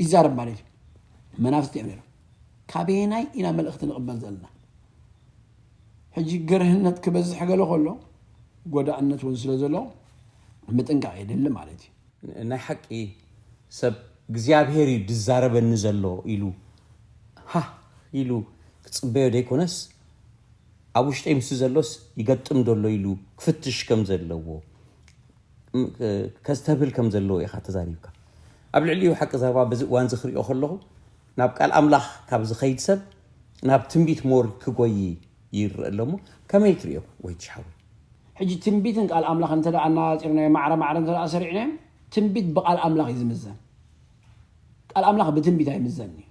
ይዛረብ ማለት እዩ መናፍስቲ እዮም ነይሮም ካበየናይ ኢና መልእኽቲ ንቕበል ዘለና ሕጂ ገርህነት ክበዝሕ ገለ ከሎ ጎዳእነት እውን ስለ ዘሎ ምጥንቃቕ የድሊ ማለት እዩ ናይ ሓቂ ሰብ እግዚኣብሔር እዩ ዝዛረበኒ ዘሎ ኢሉ ሃ ኢሉ ክጽበዮ ዘይኮነስ፣ ኣብ ውሽጠይ ምስ ዘሎስ ይገጥም ዘሎ ኢሉ ክፍትሽ ከም ዘለዎ፣ ከስተብህል ከም ዘለዎ ኢኻ ተዛሪብካ። ኣብ ልዕሊኡ ሓቂ ዘረባ በዚ እዋን እዚ ክሪኦ ከለኹ፣ ናብ ቃል ኣምላኽ ካብ ዝኸይድ ሰብ ናብ ትንቢት ሞር ክጎይ ይረአ ኣሎ እሞ፣ ከመይ ትሪኦ ወይ ትሓዊ? ሕጂ ትንቢትን ቃል ኣምላኽ እንተ ደኣ ኣነጻጺርናዮ፣ ማዕረ ማዕረ እንተ ደኣ ሰሪዕናዮም፣ ትንቢት ብቃል ኣምላኽ እዩ ዝምዘን። ቃል ኣምላኽ ብትንቢት ኣይምዘን እዩ።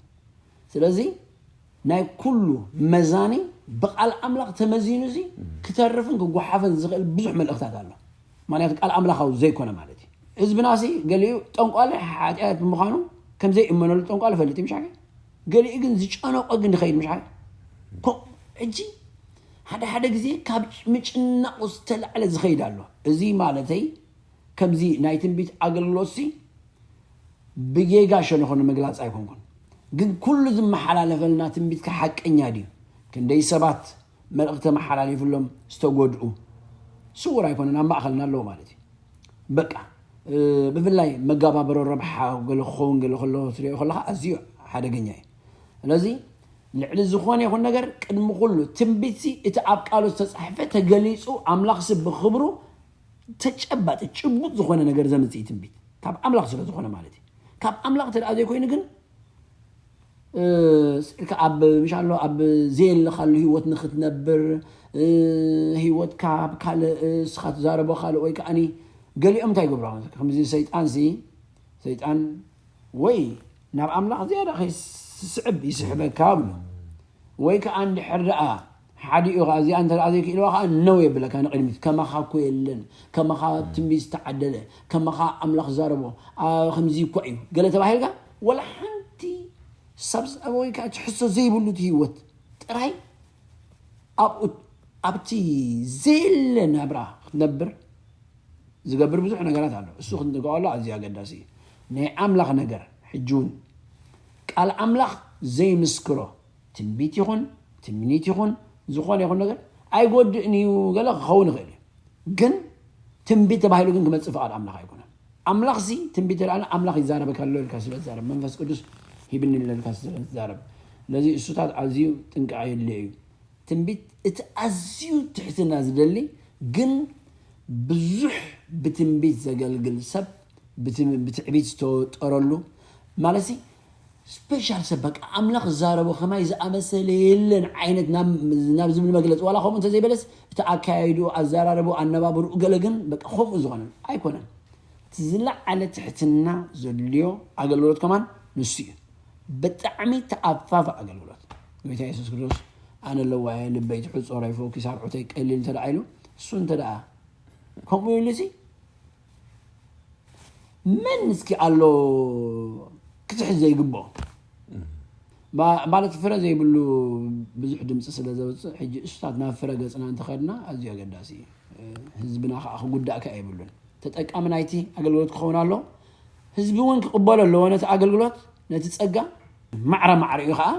ስለዚ ናይ ኩሉ መዛኒ ብቃል ኣምላኽ ተመዚኑ ሲ ክተርፍን ክጓሓፍን ዝኽእል ብዙሕ መልእኽታት ኣሎ። ምክንያቱ ቃል ኣምላኻዊ ዘይኮነ ማለት እዩ። ህዝብና ሲ ገሊኡ ጠንቋሊ ሓጢኣት ብምዃኑ ከም ዘይእመነሉ ጠንቋሊ ፈልጥ እዩ፣ ምሻ? ገሊኡ ግን ዝጨነቆ ግን ይኸይድ፣ ምሻ? ኮ- ሕጂ ሓደ ሓደ ግዜ ካብ ምጭናቑ ዝተላዕለ ዝኸይድ ኣሎ። እዚ ማለተይ ከምዚ ናይ ትንቢት ኣገልግሎት ሲ ብጌጋ ሸነኾ ንምግላጽ ኣይኮንኩን፣ ግን ኩሉ ዝመሓላለፈልና ትንቢትካ ሓቀኛ ድዩ? ክንደይ ሰባት መልእኽቲ ተመሓላሊፍሎም ዝተጎድኡ? ስውር ኣይኮነን፣ ኣብ ማእኸልና ኣለዎ ማለት እዩ። በቃ ብፍላይ መጋባበሮ ረብሓ ገለ ክኸውን ገለ ከሎ ትሪኦ ከለካ ኣዝዩ ሓደገኛ እዩ። ስለዚ ልዕሊ ዝኾነ ይኹን ነገር ቅድሚ ኩሉ ትንቢትሲ እቲ ኣብ ቃሉ ዝተፃሕፈ ተገሊፁ ኣምላኽሲ ብክብሩ ተጨባጢ ጭቡጥ ዝኾነ ነገር ዘምፅእ እዩ ትንቢት ካብ ኣምላኽ ስለ ዝኾነ ማለት እዩ። ካብ ኣምላኽ እንተ ዘይኮይኑ ግን ስእልካ ኣብ ምሻሎ ኣብ ዘየለኻሉ ህይወት ንክትነብር ህይወትካ ኣብ ካልእ እስኻ ትዛረቦ ካልእ ወይ ከዓኒ ገሊኦም እንታይ ይገብሩ ከምዚ ሰይጣን ሲ ሰይጣን ወይ ናብ ኣምላኽ ዝያዳ ከይስዕብ ይስሕበካ ብሎ ወይ ከዓ እንድሕር ደኣ ሓዲኡ ከዓ እዚኣ እንተ ዘይክእልዋ ከዓ ነው የብለካ ንቅድሚት ከማኻ እኮ የለን ከማኻ ትንቢት ዝተዓደለ ከማኻ ኣምላኽ ዛረቦ ከምዚ እኮ እዩ ገለ ተባሂልካ ወላ ሓንቲ ሳብስ ወይ ከዓ ትሕሶ ዘይብሉ እቲ ህይወት ጥራይ ኣብኡ ኣብቲ ዘየለ ናብራ ክትነብር ዝገብር ብዙሕ ነገራት ኣሎ። እሱ ክንትንከኣሉ ኣዝዩ ኣገዳሲ እዩ። ናይ ኣምላኽ ነገር ሕጂ እውን ቃል ኣምላኽ ዘይምስክሮ ትንቢት ይኹን ትምኒት ይኹን ዝኾነ ይኹን ነገር ኣይጎድእን እዩ። ገለ ክኸውን ይኽእል እዩ፣ ግን ትንቢት ተባሂሉ ግን ክመፅእ ፍቓድ ኣምላኽ ኣይኮነን። ኣምላኽ ሲ ትንቢት ተላኣለ ኣምላኽ ይዛረበካ ኣሎ ኢልካ ስለ ትዛረብ መንፈስ ቅዱስ ሂብኒ ኣለልካ ስለ ትዛረብ ስለዚ እሱታት ኣዝዩ ጥንቃ የድልዮ እዩ። ትንቢት እቲ ኣዝዩ ትሕትና ዝደሊ ግን ብዙሕ ብትንቢት ዘገልግል ሰብ ብትዕቢት ዝተወጠረሉ ማለት ሲ ስፔሻል ሰብ በቃ ኣምላኽ ዝዛረቦ ከማይ ዝኣመሰለ የለን ዓይነት ናብ ዝብል መግለፂ ዋላ ከምኡ እንተዘይበለስ እቲ ኣካያይዱ ኣዘራረቡ ኣነባብርኡ ገለ ግን በቃ ከምኡ ዝኾነ ኣይኮነን። እቲ ዝለዓለ ትሕትና ዘድልዮ ኣገልግሎት ከማን ንሱ እዩ። ብጣዕሚ ተኣፋፍ ኣገልግሎት ጎይታ የሱስ ክርስቶስ ኣነ ኣለዋ እየ ልበይ ትሕጾረይ ፈውኪስ ኣርዑተይ ቀሊል እንተ ኢሉ እሱ እንተ ከምኡ ኢሉ ሲ መን እስኪ ኣሎ ክትሕዝ ዘይግብኦ ማለት ፍረ ዘይብሉ ብዙሕ ድምፂ ስለ ዘውፅእ ሕጂ እሱታት ናብ ፍረ ገፅና እንተኸድና ኣዝዩ ኣገዳሲ እዩ። ህዝብና ከዓ ክጉዳእ ከዓ የብሉን። ተጠቃሚ ናይቲ ኣገልግሎት ክኸውን ኣሎ። ህዝቢ እውን ክቕበሎ ኣለዎ ነቲ ኣገልግሎት ነቲ ፀጋ ማዕረ ማዕሪኡ ከዓ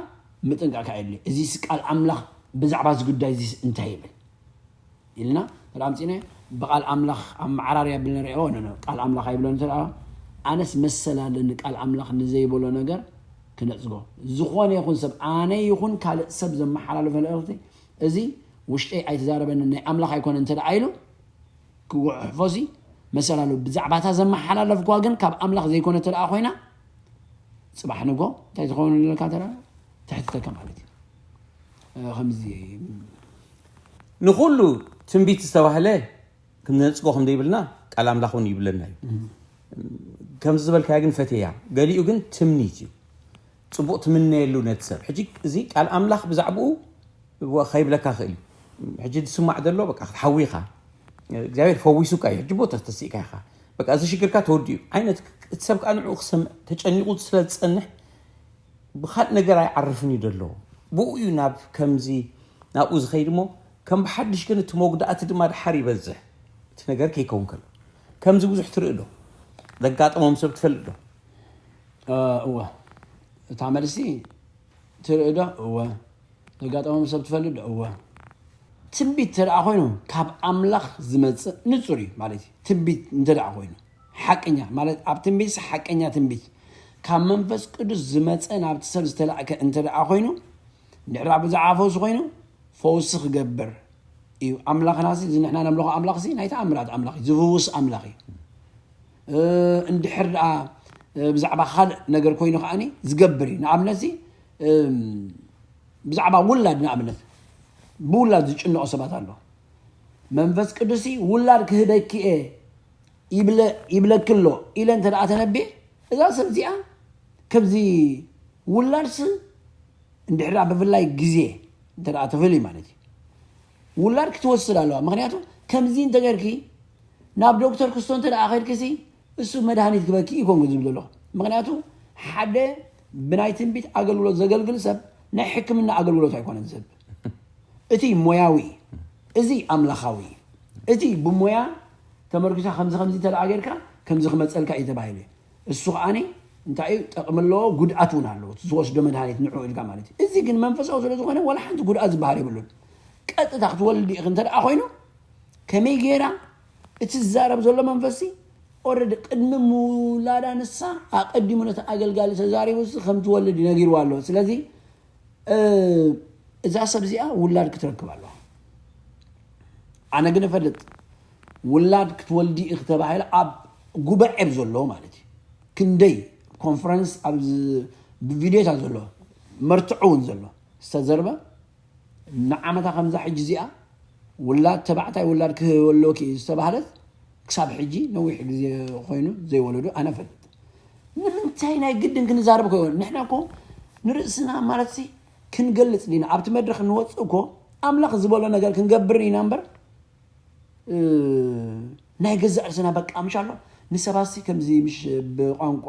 ምጥንቃቅ ከዓ የድሊ። እዚስ ቃል ኣምላኽ ብዛዕባ እዚ ጉዳይ እዚስ እንታይ ይብል ኢልና ተኣምፂነ ብቃል ኣምላኽ ኣመዓራርያ ብል ንሪኦ ቃል ኣምላኽ ኣይብሎ እንተ ኣነስ መሰል ኣለኒ ቃል ኣምላኽ ንዘይበሎ ነገር ክነፅጎ ዝኾነ ይኹን ሰብ ኣነ ይኹን ካልእ ሰብ ዘመሓላለፈ መልእኽቲ እዚ ውሽጠይ ኣይተዛረበንን ናይ ኣምላኽ ኣይኮነ እንተ ኢሉ ክጉሕፎ ሲ መሰል ኣለዎ። ብዛዕባ እታ ዘመሓላለፍኳ ግን ካብ ኣምላኽ ዘይኮነ እተ ኮይና ፅባሕ ንጎ እንታይ ትኸውን ኣለካ ተ ትሕትተካ ማለት እዩ። ከምዚ ንኩሉ ትንቢት ዝተባህለ ክንነፅጎ ከም ዘይብልና ቃል ኣምላኽ እውን ይብለና እዩ። ከምዚ ዝበልካዮ ግን ፈትያ ገሊኡ ግን ትምኒት እዩ። ፅቡቅ ትምነየሉ ነቲ ሰብ ሕጂ እዚ ቃል ኣምላኽ ብዛዕባኡ ከይብለካ ክእል እዩ። ሕጂ ዝስማዕ ዘሎ በቃ ክትሓዊ ኢኻ እግዚኣብሔር ፈዊሱካ እዩ ሕጂ ቦታ ተስኢካ ኢኻ በቃ እዚ ሽግርካ ተወዲኡ ዓይነት እቲ ሰብ ከዓ ንዕኡ ክሰምዕ ተጨኒቁ ስለ ዝፀንሕ ብካልእ ነገር ኣይዓርፍን እዩ ዘሎ ብኡ እዩ ናብ ከምዚ ናብኡ ዝኸይድ እሞ ከም ብሓድሽ ግን እቲ መጉዳእቲ ድማ ድሓር ይበዝሕ እቲ ነገር ከይከውን ከሎ ከምዚ ብዙሕ ትርኢ ዶ ዘጋጠሞም ሰብ ትፈልጥ ዶ እወ እታ መልሲ ትርኢ ዶ እወ ዘጋጠሞም ሰብ ትፈልጥ ዶ እወ ትንቢት እንተ ደኣ ኮይኑ ካብ ኣምላኽ ዝመፅእ ንፁር እዩ ማለት እዩ ትንቢት እንተ ደኣ ኮይኑ ሓቀኛ ማለት ኣብ ትንቢት ሓቀኛ ትንቢት ካብ መንፈስ ቅዱስ ዝመፀ ናብቲ ሰብ ዝተላእከ እንተ ደኣ ኮይኑ፣ እንድሕር ብዛዕባ ፈውሲ ኮይኑ፣ ፈውሲ ክገብር እዩ። ኣምላኽና ሲ፣ እዚ ንሕና ነምልኾ ኣምላኽ ሲ ናይ ተኣምራት ኣምላኽ እዩ፣ ዝፍውስ ኣምላኽ እዩ። እንድሕር ደኣ ብዛዕባ ካልእ ነገር ኮይኑ ከዓኒ ዝገብር እዩ። ንኣብነት ሲ ብዛዕባ ውላድ፣ ንኣብነት ብውላድ ዝጭነቑ ሰባት ኣሎ። መንፈስ ቅዱስ ውላድ ክህበኪ እየ ይብለኪ ኣሎ ኢለ እንተ ደኣ ተነብየ፣ እዛ ሰብ እዚኣ ከብዚ ውላድስ እንድሕር ብፍላይ ግዜ እንተ ደኣ ትኽእሊ ማለት እዩ፣ ውላድ ክትወስድ ኣለዋ። ምክንያቱ ከምዚ እንተገርኪ ናብ ዶክተር ክስቶ እንተ ደኣ ከድክሲ እሱ መድሃኒት ክበኪ ይኮንኩ ዝብል ዘለኹ። ምክንያቱ ሓደ ብናይ ትንቢት ኣገልግሎት ዘገልግል ሰብ ናይ ሕክምና ኣገልግሎት ኣይኮነን ዝህብ። እቲ ሞያዊ፣ እዚ ኣምላኻዊ። እቲ ብሞያ ተመርኪሳ ከምዚ ከምዚ ተደኣ ጌርካ ከምዚ ክመጸልካ እዩ ተባሂሉ። እሱ ከዓኒ እንታይ እዩ ጠቕሚ ኣለዎ፣ ጉድኣት እውን ኣለዎ። እቲ ዝወስዶ መድሃኒት ንዑ ኢልካ ማለት እዩ። እዚ ግን መንፈሳዊ ስለ ዝኾነ ዋላ ሓንቲ ጉድኣት ዝበሃል የብሉን። ቀጥታ ክትወልድ ኢኺ እንተ ደኣ ኮይኑ ከመይ ጌራ እቲ ዝዛረብ ዘሎ መንፈስሲ ኦረዲ ቅድሚ ምውላዳ ንሳ ኣቐዲሙ ነቲ ኣገልጋሊ ተዛሪቡ ሲ ከም ትወልድ እዩ ነጊርዋ ኣሎ። ስለዚ እዛ ሰብ እዚኣ ውላድ ክትረክብ ኣለዋ። ኣነ ግን እፈልጥ ውላድ ክትወልዲ ኢኺ ተባሂለ ኣብ ጉባኤ ብዘሎ ማለት እዩ ክንደይ ኮንፈረንስ ኣብ ብቪድዮታት ዘሎ መርትዖ እውን ዘሎ ዝተዘርበ ንዓመታ ከምዛ ሕጂ እዚኣ ውላድ ተባዕታይ ውላድ ክህበለኪ ዝተባህለት ክሳብ ሕጂ ነዊሕ ግዜ ኮይኑ ዘይወለዱ ኣነ ፈልጥ። ንምንታይ ናይ ግድን ክንዛረብ ኮ ንሕና ኮ ንርእስና ማለት ሲ ክንገልጽ ዲና ኣብቲ መድረኽ ንወጽእ እኮ ኣምላኽ ዝበሎ ነገር ክንገብር ኢና እምበር ናይ ገዛእ ርእስና በቃ ምሽ ኣሎ ንሰባሲ ከምዚ ምሽ ብቋንቋ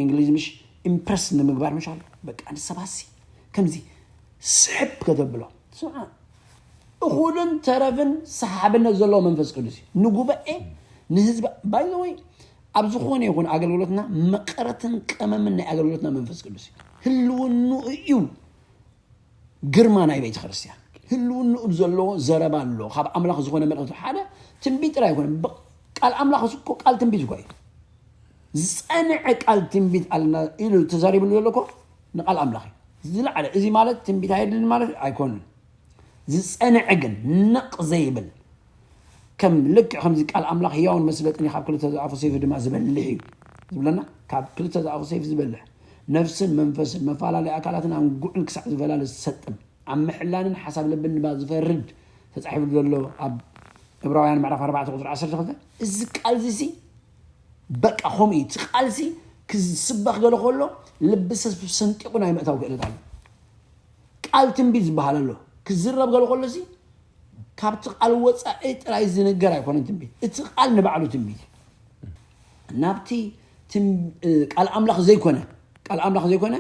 እንግሊዝ ምሽ ኢምፕረስ ንምግባር ምሽ ኣሎ በቃ ንሰባሲ ከምዚ ስሕብ ከተብሎ ስምዓ እኹልን ተረፍን ሰሓብነት ዘለዎ መንፈስ ቅዱስ እዩ ንጉባኤ ንህዝቢ ባይዘወይ ኣብ ዝኾነ ይኹን ኣገልግሎትና መቐረትን ቀመምን ናይ ኣገልግሎትና መንፈስ ቅዱስ እዩ ህልውኑ እዩ ግርማ ናይ ቤተ ክርስቲያን ህልውንኡ ዘለዎ ዘረባ ኣሎ ካብ ኣምላኽ ዝኾነ መልእኽቲ ሓደ ትንቢት ጥራይ ኣይኮነ ቃል ኣምላኽ እኮ ቃል ትንቢት እኮ እዩ ዝፀንዐ ቃል ትንቢት ኣለና ኢሉ ተዛሪብሉ ዘሎ እኮ ንቃል ኣምላኽ እዩ ዝለዓለ እዚ ማለት ትንቢት ኣይድልን ማለት ኣይኮንን ዝፀንዐ ግን ነቕ ዘይብል ከም ልክዕ ከምዚ ቃል ኣምላኽ ህያውን መስለጥን ካብ ክልተ ዝኣፉ ሰይፊ ድማ ዝበልሕ እዩ ዝብለና ካብ ክልተ ዝኣፉ ሰይፊ ዝበልሕ ነፍስን መንፈስን መፈላለይ ኣካላትን ኣንጉዕን ክሳዕ ዝፈላለ ዝሰጥም ኣብ ምሕላንን ሓሳብ ልብን ድማ ዝፈርድ ተፃሒፉ ዘሎ ኣብ ዕብራውያን ምዕራፍ ኣርባዕተ ቁፅሪ ዓሰርተ ክልተ እዚ ቃል እዚ ሲ በቃ ከምኡ እዩ እቲ ቃል ሲ ክስበኽ ገለ ከሎ ልቢ ሰብ ሰንጢቑ ናይ ምእታው ክእለት ኣሎ ቃል ትንቢት ዝበሃል ኣሎ ክዝረብ ገለ ከሎ ሲ ካብቲ ቃል ወፃኢ ጥራይ ዝንገር ኣይኮነን ትንቢት እቲ ቃል ንባዕሉ ትንቢት ናብቲ ቃል ኣምላኽ ዘይኮነ ቃል ኣምላኽ ዘይኮነ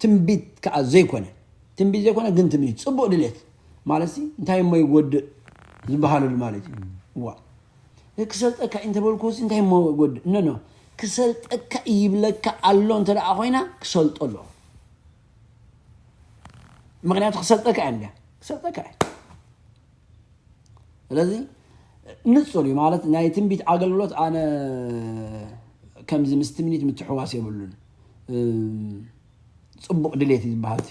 ትንቢት ከዓ ዘይኮነ ትንቢት ዘይኮነ ግን ትንቢት ፅቡቅ ድሌት ማለት ሲ እንታይ እሞ ይጎድእ ዝበሃለሉ ማለት እዩ ዋ ክሰልጠካ እንተበልኩስ እንታይ እሞ ይጎድእ ኖ ኖ ክሰልጠካ ይብለካ ኣሎ እንተ ደኣ ኮይና ክሰልጦ ኣሎ ምክንያቱ ክሰልጠካ እያ እንድያ ክሰልጠካ እያ ስለዚ ንፁር እዩ ማለት ናይ ትንቢት ኣገልግሎት ኣነ ከምዚ ምስ ትምኒት ምትሕዋስ የብሉን ፅቡቅ ድሌት እዩ ዝበሃል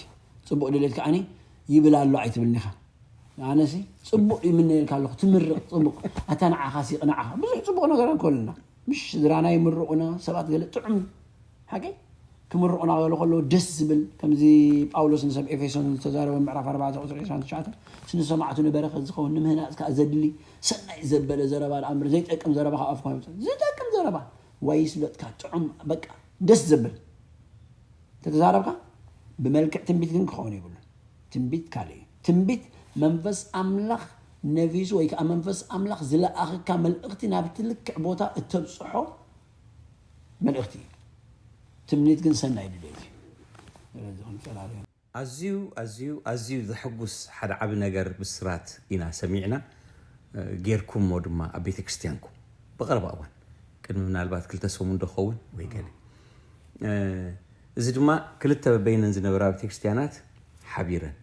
ፅቡቅ ድሌት ከዓኒ ይብል ኣሎ ኣይትብልኒ ኢኻ ኣነሲ ፅቡቅ ይምነየልካ ኣለኹ ትምርቅ ፅቡቅ ኣታ ንዓኻሲ ይቕንዓኻ ብዙሕ ፅቡቅ ነገር ኣንኮልና ምሽ ስድራና ይምርቑና ሰባት ገለ ጥዑም ሓቂ ክምርቑና ገለ ከለዉ ደስ ዝብል ከምዚ ጳውሎስ ንሰብ ኤፌሶን ዝተዛረበ ምዕራፍ 4 ቁፅሪ 29 ንሰማዕቱ ንበረኸት ዝኸውን ንምህናፅ ከዓ ዘድሊ ሰናይ ዘበለ ዘረባ ደኣ እምበር ዘይጠቅም ዘረባ ካብ ኣፍካ ይውፅእ ዝጠቅም ዘረባ ዋይ ይስለጥካ ጥዑም በቃ ደስ ዘብል ተተዛረብካ ብመልክዕ ትንቢት ግን ክኸውን የብሉን ትንቢት ካልእ እዩ ትንቢት መንፈስ ኣምላኽ ነፊሱ ወይ ከዓ መንፈስ ኣምላኽ ዝለኣኸካ መልእኽቲ ናብቲ ልክዕ ቦታ እተብፅሖ መልእኽቲ እዩ ትምኒት ግን ሰናይ ድሌት እዩ ስለዚ ክንፈላለ ኣዝዩ ኣዝዩ ኣዝዩ ዘሐጉስ ሓደ ዓቢ ነገር ብስራት ኢና ሰሚዕና ጌርኩሞ ድማ ኣብ ቤተክርስትያንኩም ብቐረባ እዋን ቅድሚ ምናልባት ክልተ ሰሙን ዶ ኸውን ወይ ገለ እዚ ድማ ክልተ በይነን ዝነበራ ቤተክርስትያናት ሓቢረን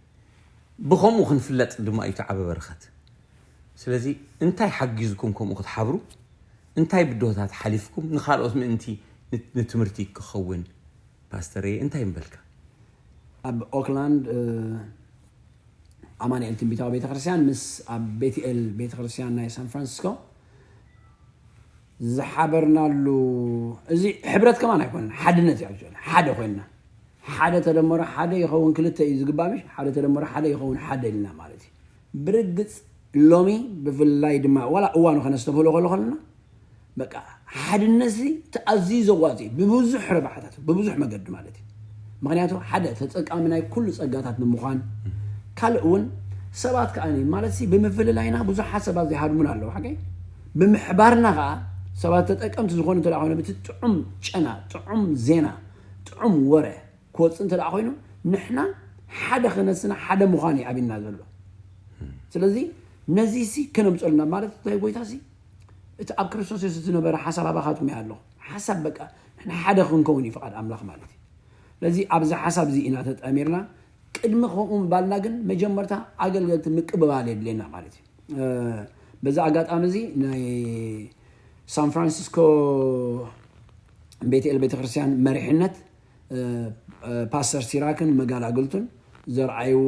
ብኸምኡ ክንፍለጥ ድማ እዩ ተዓበ በረኸት ስለዚ እንታይ ሓጊዝኩም ከምኡ ክትሓብሩ እንታይ ብድሆታት ሓሊፍኩም ንኻልኦት ምእንቲ ንትምህርቲ ክኸውን ፓስተረይ እንታይ ምበልካ? ኣብ ኦክላንድ ኣማንኤል ትንቢታዊ ቤተክርስትያን ምስ ኣብ ቤትኤል ቤተክርስትያን ናይ ሳን ፍራንሲስኮ ዝሓበርናሉ፣ እዚ ሕብረት ከማን ኣይኮነን፣ ሓድነት እዩ። ሓደ ኮይንና ሓደ ተደመሮ ሓደ ይኸውን ክልተ እዩ ዝግባእ፣ ምሽ ሓደ ተደመሮ ሓደ ይኸውን ሓደ ኢልና ማለት እዩ። ብርግፅ ሎሚ ብፍላይ ድማ ዋላ እዋኑ ከነስተብህሎ ከሎ ከለና በቃ ሓድነት እዚ ተኣዝዩ ዘዋፅ እዩ፣ ብብዙሕ ረብሓታት ብብዙሕ መገዲ ማለት እዩ። ምክንያቱ ሓደ ተጠቃሚ ናይ ኩሉ ፀጋታት ብምዃን፣ ካልእ እውን ሰባት ከኣ ማለት ሲ ብምፍልላይና ብዙሓት ሰባት ይሃድሙና ኣለዉ። ሓቀይ ብምሕባርና ከዓ ሰባት ተጠቀምቲ ዝኾኑ እንተ ኮይኑ ብቲ ጥዑም ጨና፣ ጥዑም ዜና፣ ጥዑም ወረ ክወፅእ እንተ ኮይኑ ንሕና ሓደ ክነስና ሓደ ምዃን እዩ ኣብና ዘሎ። ስለዚ ነዚ ሲ ከነምፀሉና ማለት እንታይ ጎይታ ሲ እቲ ኣብ ክርስቶስ የሱስ ዝነበረ ሓሳብ ኣባኻትኩም እያ ኣለኹ። ሓሳብ በቃ ንሕና ሓደ ክንከውን እዩ ፍቓድ ኣምላኽ ማለት እዩ። ስለዚ ኣብዚ ሓሳብ እዚ ኢና ተጠሚርና። ቅድሚ ከምኡ ምባልና ግን መጀመርታ ኣገልገልቲ ምቅብባል የድልየና ማለት እዩ። በዚ ኣጋጣሚ እዚ ናይ ሳን ፍራንሲስኮ ቤትኤል ቤተክርስትያን መሪሕነት ፓስተር ሲራክን መጋላግልቱን ዘርኣይዎ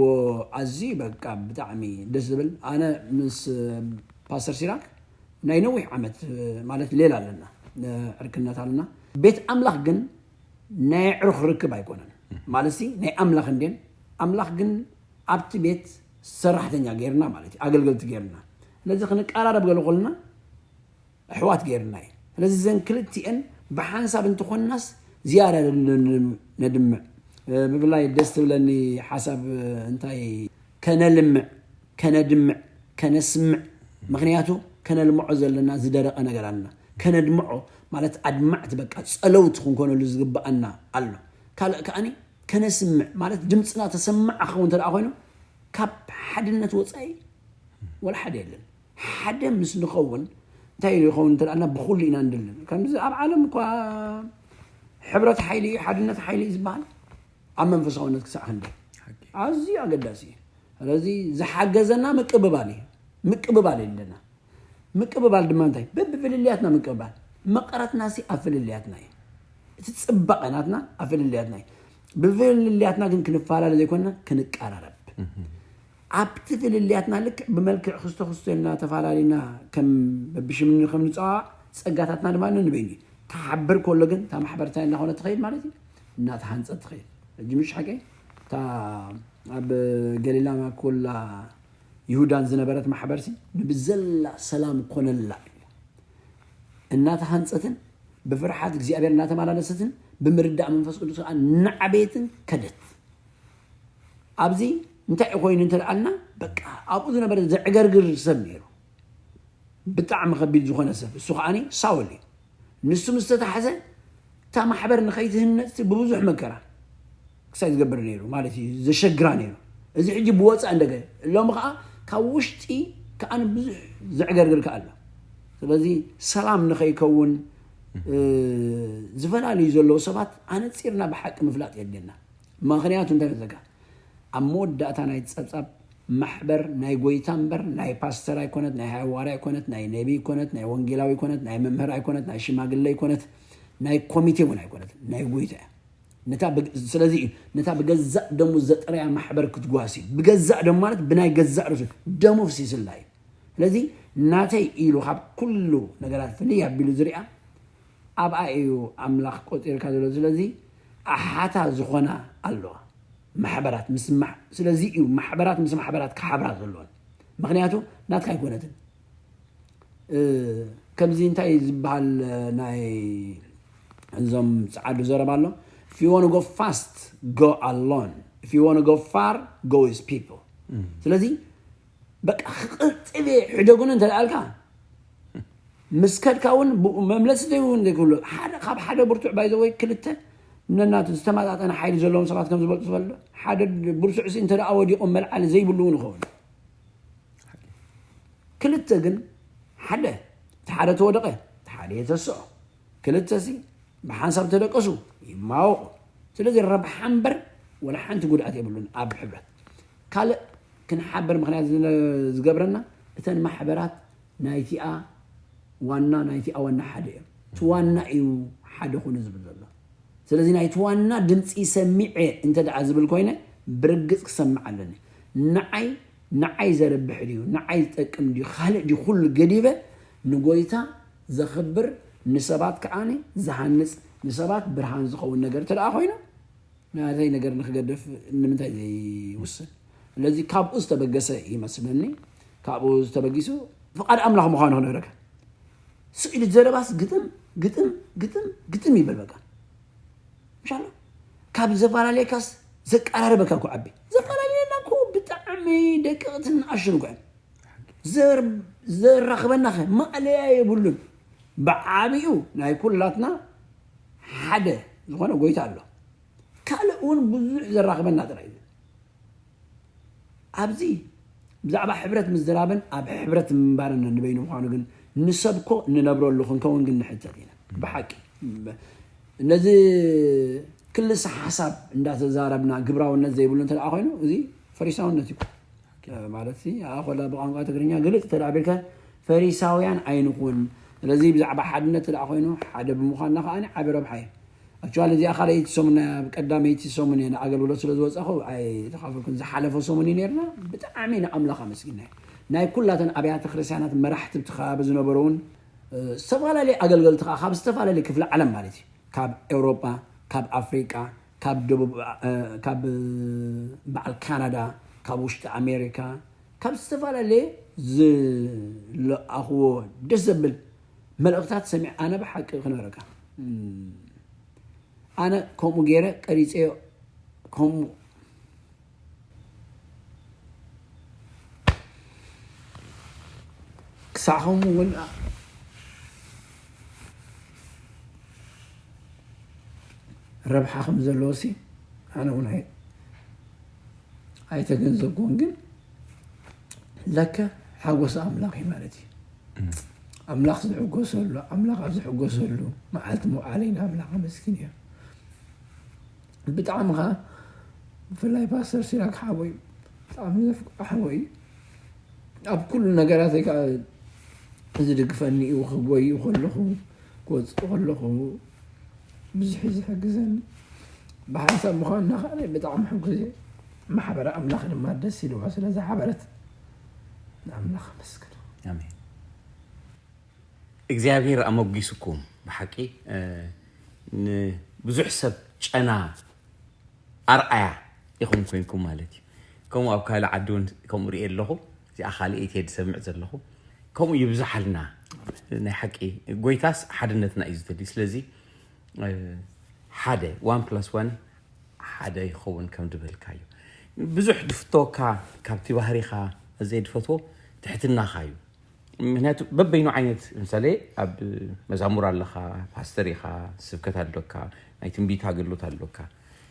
ኣዝዩ በቃ ብጣዕሚ ደስ ዝብል። ኣነ ምስ ፓስተር ሲራክ ናይ ነዊሕ ዓመት ማለት ሌላ ኣለና፣ ዕርክነት ኣለና። ቤት ኣምላኽ ግን ናይ ዕሩኽ ርክብ ኣይኮነን ማለት ሲ ናይ ኣምላኽ እንዴን ኣምላኽ ግን ኣብቲ ቤት ሰራሕተኛ ገይርና ማለት እዩ፣ ኣገልገልቲ ገይርና። ስለዚ ክንቀራረብ ገለ ኮልና ኣሕዋት ገይርና እዩ። ስለዚ ዘን ክልቲኤን ብሓንሳብ እንትኾንናስ ዝያዳ ነድምዕ። ብፍላይ ደስ ትብለኒ ሓሳብ እንታይ ከነልምዕ፣ ከነድምዕ፣ ከነስምዕ። ምክንያቱ ከነልምዖ ዘለና ዝደረቐ ነገር ኣለና። ከነድምዖ ማለት ኣድማዕቲ በቃ ፀለውቲ ክንኮነሉ ዝግብኣና ኣሎ። ካልእ ከኣኒ ከነስምዕ ማለት ድምፅና ተሰማዕ ክኸውን እንተ ኮይኑ ካብ ሓድነት ወፃኢ ወላ ሓደ የለን። ሓደ ምስ ንኸውን እንታይ ይኸውን እንተ ደኣልና ብኹሉ ኢና ንድልን። ከምዚ ኣብ ዓለም እኳ ሕብረት ሓይሊ እዩ፣ ሓድነት ሓይሊ እዩ ዝበሃል ኣብ መንፈሳውነት ክሳዕ ክንደይ ኣዝዩ ኣገዳሲ እዩ። ስለዚ ዝሓገዘና ምቅብባል እዩ። ምቅብባል የለና። ምቅብባል ድማ እንታይ? በብፍልልያትና ምቅብባል። መቐረትና ሲ ኣብ ፍልልያትና እዩ። እቲ ፅባቐ ናትና ኣብ ፍልልያትና እዩ። ብፍልልያትና ግን ክንፈላለ ዘይኮንና ክንቀራረብ ኣብቲ ፍልልያትና ልክዕ ብመልክዕ ክስቶ ክስቶ ኢልና ተፈላለና ከም በብሽምኒ ከም ንፀዋዕ ፀጋታትና ድማ ነንበይኑ እዩ። ተሓብር ከሎ ግን እታ ማሕበር እንታይ እናኾነ ትኸይድ ማለት እዩ፣ እናተሃንፀት ትኸይድ። ሕጂ ምሽ ሓቀይ እታ ኣብ ገሊላ ማኮላ ይሁዳን ዝነበረት ማሕበርሲ ንብዘላ ሰላም ኮነላ እናተሃንፀትን ብፍርሓት እግዚኣብሔር እናተመላለሰትን ብምርዳእ መንፈስ ቅዱስ ከዓ እናዓበየትን ከደት። ኣብዚ እንታይ ኮይኑ እንተደኣልና በቃ ኣብኡ ዝነበረ ዘዕገርግር ሰብ ነይሩ። ብጣዕሚ ከቢድ ዝኾነ ሰብ እሱ ከዓኒ ሳውል እዩ። ንሱ ምስ ተታሕዘ እታ ማሕበር ንኸይትህነፅቲ ብብዙሕ መከራ ክሳይ ዝገብር ነይሩ ማለት እዩ፣ ዘሸግራ ነይሩ። እዚ ሕጂ ብወፃእ እንደገ ሎሚ ከዓ ካብ ውሽጢ ከዓኒ ብዙሕ ዘዕገርግር ከኣሎ። ስለዚ ሰላም ንኸይከውን ዝፈላለዩ ዘለዉ ሰባት ኣነፂርና ብሓቂ ምፍላጥ የድልየና። ምክንያቱ እንታይ መስለካ? ኣብ መወዳእታ ናይ ጸብጻብ ማሕበር ናይ ጎይታ እምበር ናይ ፓስተር ኣይኮነት፣ ናይ ሃዋርያ ኣይኮነት፣ ናይ ነቢ ኣይኮነት፣ ናይ ወንጌላዊ ኣይኮነት፣ ናይ መምህር ኣይኮነት፣ ናይ ሽማግለ ኣይኮነት፣ ናይ ኮሚቴ እውን ኣይኮነት፣ ናይ ጎይታ እያ። ስለዚ እዩ ነታ ብገዛእ ደሙ ዘጥረያ ማሕበር ክትጓሲ፣ ብገዛእ ደሙ ማለት ብናይ ገዛእ ርእሱ ደሙ ፍሲስላ እዩ። ስለዚ ናተይ ኢሉ ካብ ኩሉ ነገራት ፍልይ ኣቢሉ ዝሪኣ ኣብኣ እዩ ኣምላኽ ቆፂርካ ዘሎ። ስለዚ ኣሓታ ዝኾና ኣለዋ ማሕበራት ምስ ማሕ- ስለዚ እዩ ማሕበራት ምስ ማሕበራት ክሓብራ ዘለወን። ምክንያቱ ናትካ ኣይኮነትን። እ፣ ከምዚ እንታይ ዝበሃል ናይ እዞም ፀዓዱ ዘረባ ኣሎ፣ if you want to go fast, go alone, if you want to go far, go with people። ስለዚ በቃ ክቅልጥፍ እየ ሕደጉኒ እንተ ደኣልካ ምስ ከድካ እውን ብኡ መምለሲ ዘይብሉ ዘይክብሉ ሓደ ካብ ሓደ ብርቱዕ ባይዘወይ ክልተ ነናቱ ዝተመጣጠነ ሓይሊ ዘለዎም ሰባት ከም ዝበልጡ ዝፈልዶ ሓደ ብርቱዕ ሲ እንተ ደኣ ወዲቖም መልዓሊ ዘይብሉ እውን ይኸውን። ክልተ ግን ሓደ እቲ ሓደ ተወደቐ እቲ ሓደ የተስዖ። ክልተ ሲ ብሓንሳብ ተደቀሱ ይማወቑ። ስለዚ ረብሓ እምበር ወላ ሓንቲ ጉድኣት የብሉን ኣብ ሕብረት። ካልእ ክንሓበር ምክንያት ዝነ- ዝገብረና እተን ማሕበራት ናይቲኣ ዋና ናይቲኣ ዋና ሓደ እዮም። እቲ ዋና እዩ ሓደ ኩኑ ዝብል ዘሎ። ስለዚ ናይቲ ዋና ድምፂ ሰሚዐ እንተ ደኣ ዝብል ኮይነ ብርግፅ ክሰምዕ ኣለኒ። ንዓይ ንዓይ ዘርብሕ ድዩ ንዓይ ዝጠቅም ድዩ ካልእ ድዩ ኩሉ ገዲበ ንጎይታ ዘኽብር ንሰባት ከዓኒ ዝሃንፅ ንሰባት ብርሃን ዝኸውን ነገር እንተ ደኣ ኮይኑ ናተይ ነገር ንክገድፍ ንምንታይ ዘይውስን? ስለዚ ካብኡ ዝተበገሰ ይመስለኒ። ካብኡ ዝተበጊሱ ፍቓድ ኣምላኽ ምዃኑ ክነግረካ። ስኢሉ ዘረባስ ግጥም ግጥም ግጥም ግጥም ይበል በቃ። ምሻሎ ካብ ዘፈላለየካስ ዘቀራርበካ እኮ ዓቢ ዘፈላለየና እኮ ብጣዕሚ ደቀቕትን ንኣሽቱን እኮ እዮም። ዘር- ዘራኽበና ኸ ማእለያ የብሉን። ብዓቢኡ ናይ ኩላትና ሓደ ዝኾነ ጎይታ ኣሎ። ካልእ እውን ብዙሕ ዘራኽበና ጥራይ እዩ። ኣብዚ ብዛዕባ ሕብረት ምዝራብን ኣብ ሕብረት ምንባርን ንበይኑ ምዃኑ ግን ንሰብኮ ንነብረሉ ክንከውን ግን ንሕተት ኢና። ብሓቂ ነዚ ክልሰ ሓሳብ እንዳተዛረብና ግብራውነት ዘይብሉ እንተ ደኣ ኮይኑ እዚ ፈሪሳውነት እዩ። ማለት ሲ ኣኾላ ብቋንቋ ትግርኛ ግልጽ ተደኣ ቢልካ ፈሪሳውያን ኣይንኹን። ስለዚ ብዛዕባ ሓድነት ተደኣ ኮይኑ ሓደ ብምዃንና ከኣ ዓቢ ረብሓ እዩ። ኣክቹዋሊ እዚኣ ካልኣይቲ ሰሙን እያ፣ ኣብ ቀዳመይቲ ሰሙን እየ ንኣገልግሎት ስለ ዝወጻኹ ኣይተኻፈልኩን። ዝሓለፈ ሰሙን እዩ ነርና። ብጣዕሚ ንኣምላኽ ኣመስጊናዮ። ናይ ኩላተን ኣብያተ ክርስቲያናት መራሕቲ ኣብቲ ከባቢ ዝነበሩ እውን ዝተፈላለዩ ኣገልገልቲ ከዓ ካብ ዝተፈላለዩ ክፍለ ዓለም ማለት እዩ ካብ ኤውሮጳ ካብ ኣፍሪቃ ካብ ደቡብ ካብ በዓል ካናዳ ካብ ውሽጢ ኣሜሪካ ካብ ዝተፈላለየ ዝለኣኽዎ ደስ ዘብል መልእኽታት ሰሚዕ ኣነ ብሓቂ ክነረካ ኣነ ከምኡ ገይረ ቀሪፀዮ ከምኡ ክሳዕ ከምኡ እውን ረብሓ ከም ዘለዎ ሲ ኣነ እውን ኣይ- ኣይተገንዘብኩን ግን ለከ ሓጎስ ኣምላኽ እዩ ማለት እዩ ኣምላኽ ዝሕጎሰሉ ኣምላኽ ኣብ ዝሕጎሰሉ መዓልቲ መውዓለይ ንኣምላኽ ኣመስግን እየ ብጣዕሚ ኸዓ ብፍላይ ፓስተር ሲራክ ሓወይ ብጣዕሚ ዘፍቅሮ ሓወይ ኣብ ኩሉ ነገራተይ ከዓ ዝድግፈኒ እዩ ክጎይ ከለኹ ክወፅእ ከለኹ ብዙሕ እዩ ዝሕግዘኒ ብሓንሳብ ምዃንና ከዓ ብጣዕሚ ሕጉዝ እየ ማሕበረ ኣምላኽ ድማ ደስ ኢልዋ ስለዝሓበረት ንኣምላኽ ኣመስግኖ ኣሜን እግዚኣብሔር ኣመጒስኩም ብሓቂ ንብዙሕ ሰብ ጨና ኣርኣያ ኢኹም ኮይንኩም ማለት እዩ ከምኡ ኣብ ካልእ ዓዲ እውን ከምኡ ሪኤ ኣለኹ እዚኣ ካልእይቲ እየ ዝሰምዕ ዘለኹ ከምኡ ይብዝሓልና ናይ ሓቂ ጎይታስ ሓድነትና እዩ ዝደሊ ስለዚ ሓደ ዋን ፕላስ ዋን ሓደ ይኸውን ከም ዝበልካዩ ብዙሕ ድፍቶካ ካብቲ ባህሪኻ ዘይ ድፈትዎ ትሕትናኻ እዩ ምክንያቱ በበይኑ ዓይነት ምሳሌ ኣብ መዛሙር ኣለካ ፓስተር ኢካ ስብከት ኣሎካ ናይ ትንቢት ኣገልግሎት ኣሎካ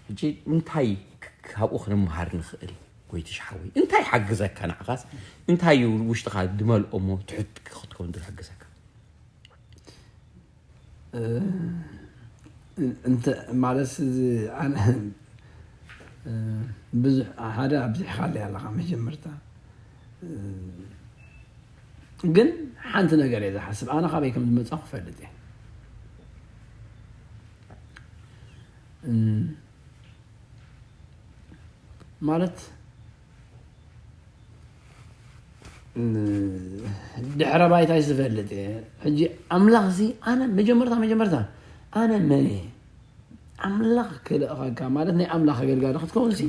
ሕጂ እንታይ ካብኡ ክንምሃር ንኽእል ጎይትሽ ሓወይ እንታይ ሓግዘካ ንዓኻስ እንታይ እዩ ውሽጥኻ ድመልኦ እሞ ትሑት ክትከውን ዝሕግዘካ እንተ ማለት እዚ ኣነ ብዙሕ ሓደ ኣብዚሕካለይ ኣለኻ መጀመርታ ግን ሓንቲ ነገር እየ ዝሓስብ ኣነ ካበይ ከም ዝመፃ ክፈልጥ እየ ማለት ድሕረ ባይታይ ዝፈልጥ እየ ሕጂ ኣምላኽ ሲ ኣነ መጀመርታ መጀመርታ ኣነ መን እየ ኣምላኽ ክልእኸካ ማለት ናይ ኣምላኽ ኣገልጋሊ ክትከውን ሲ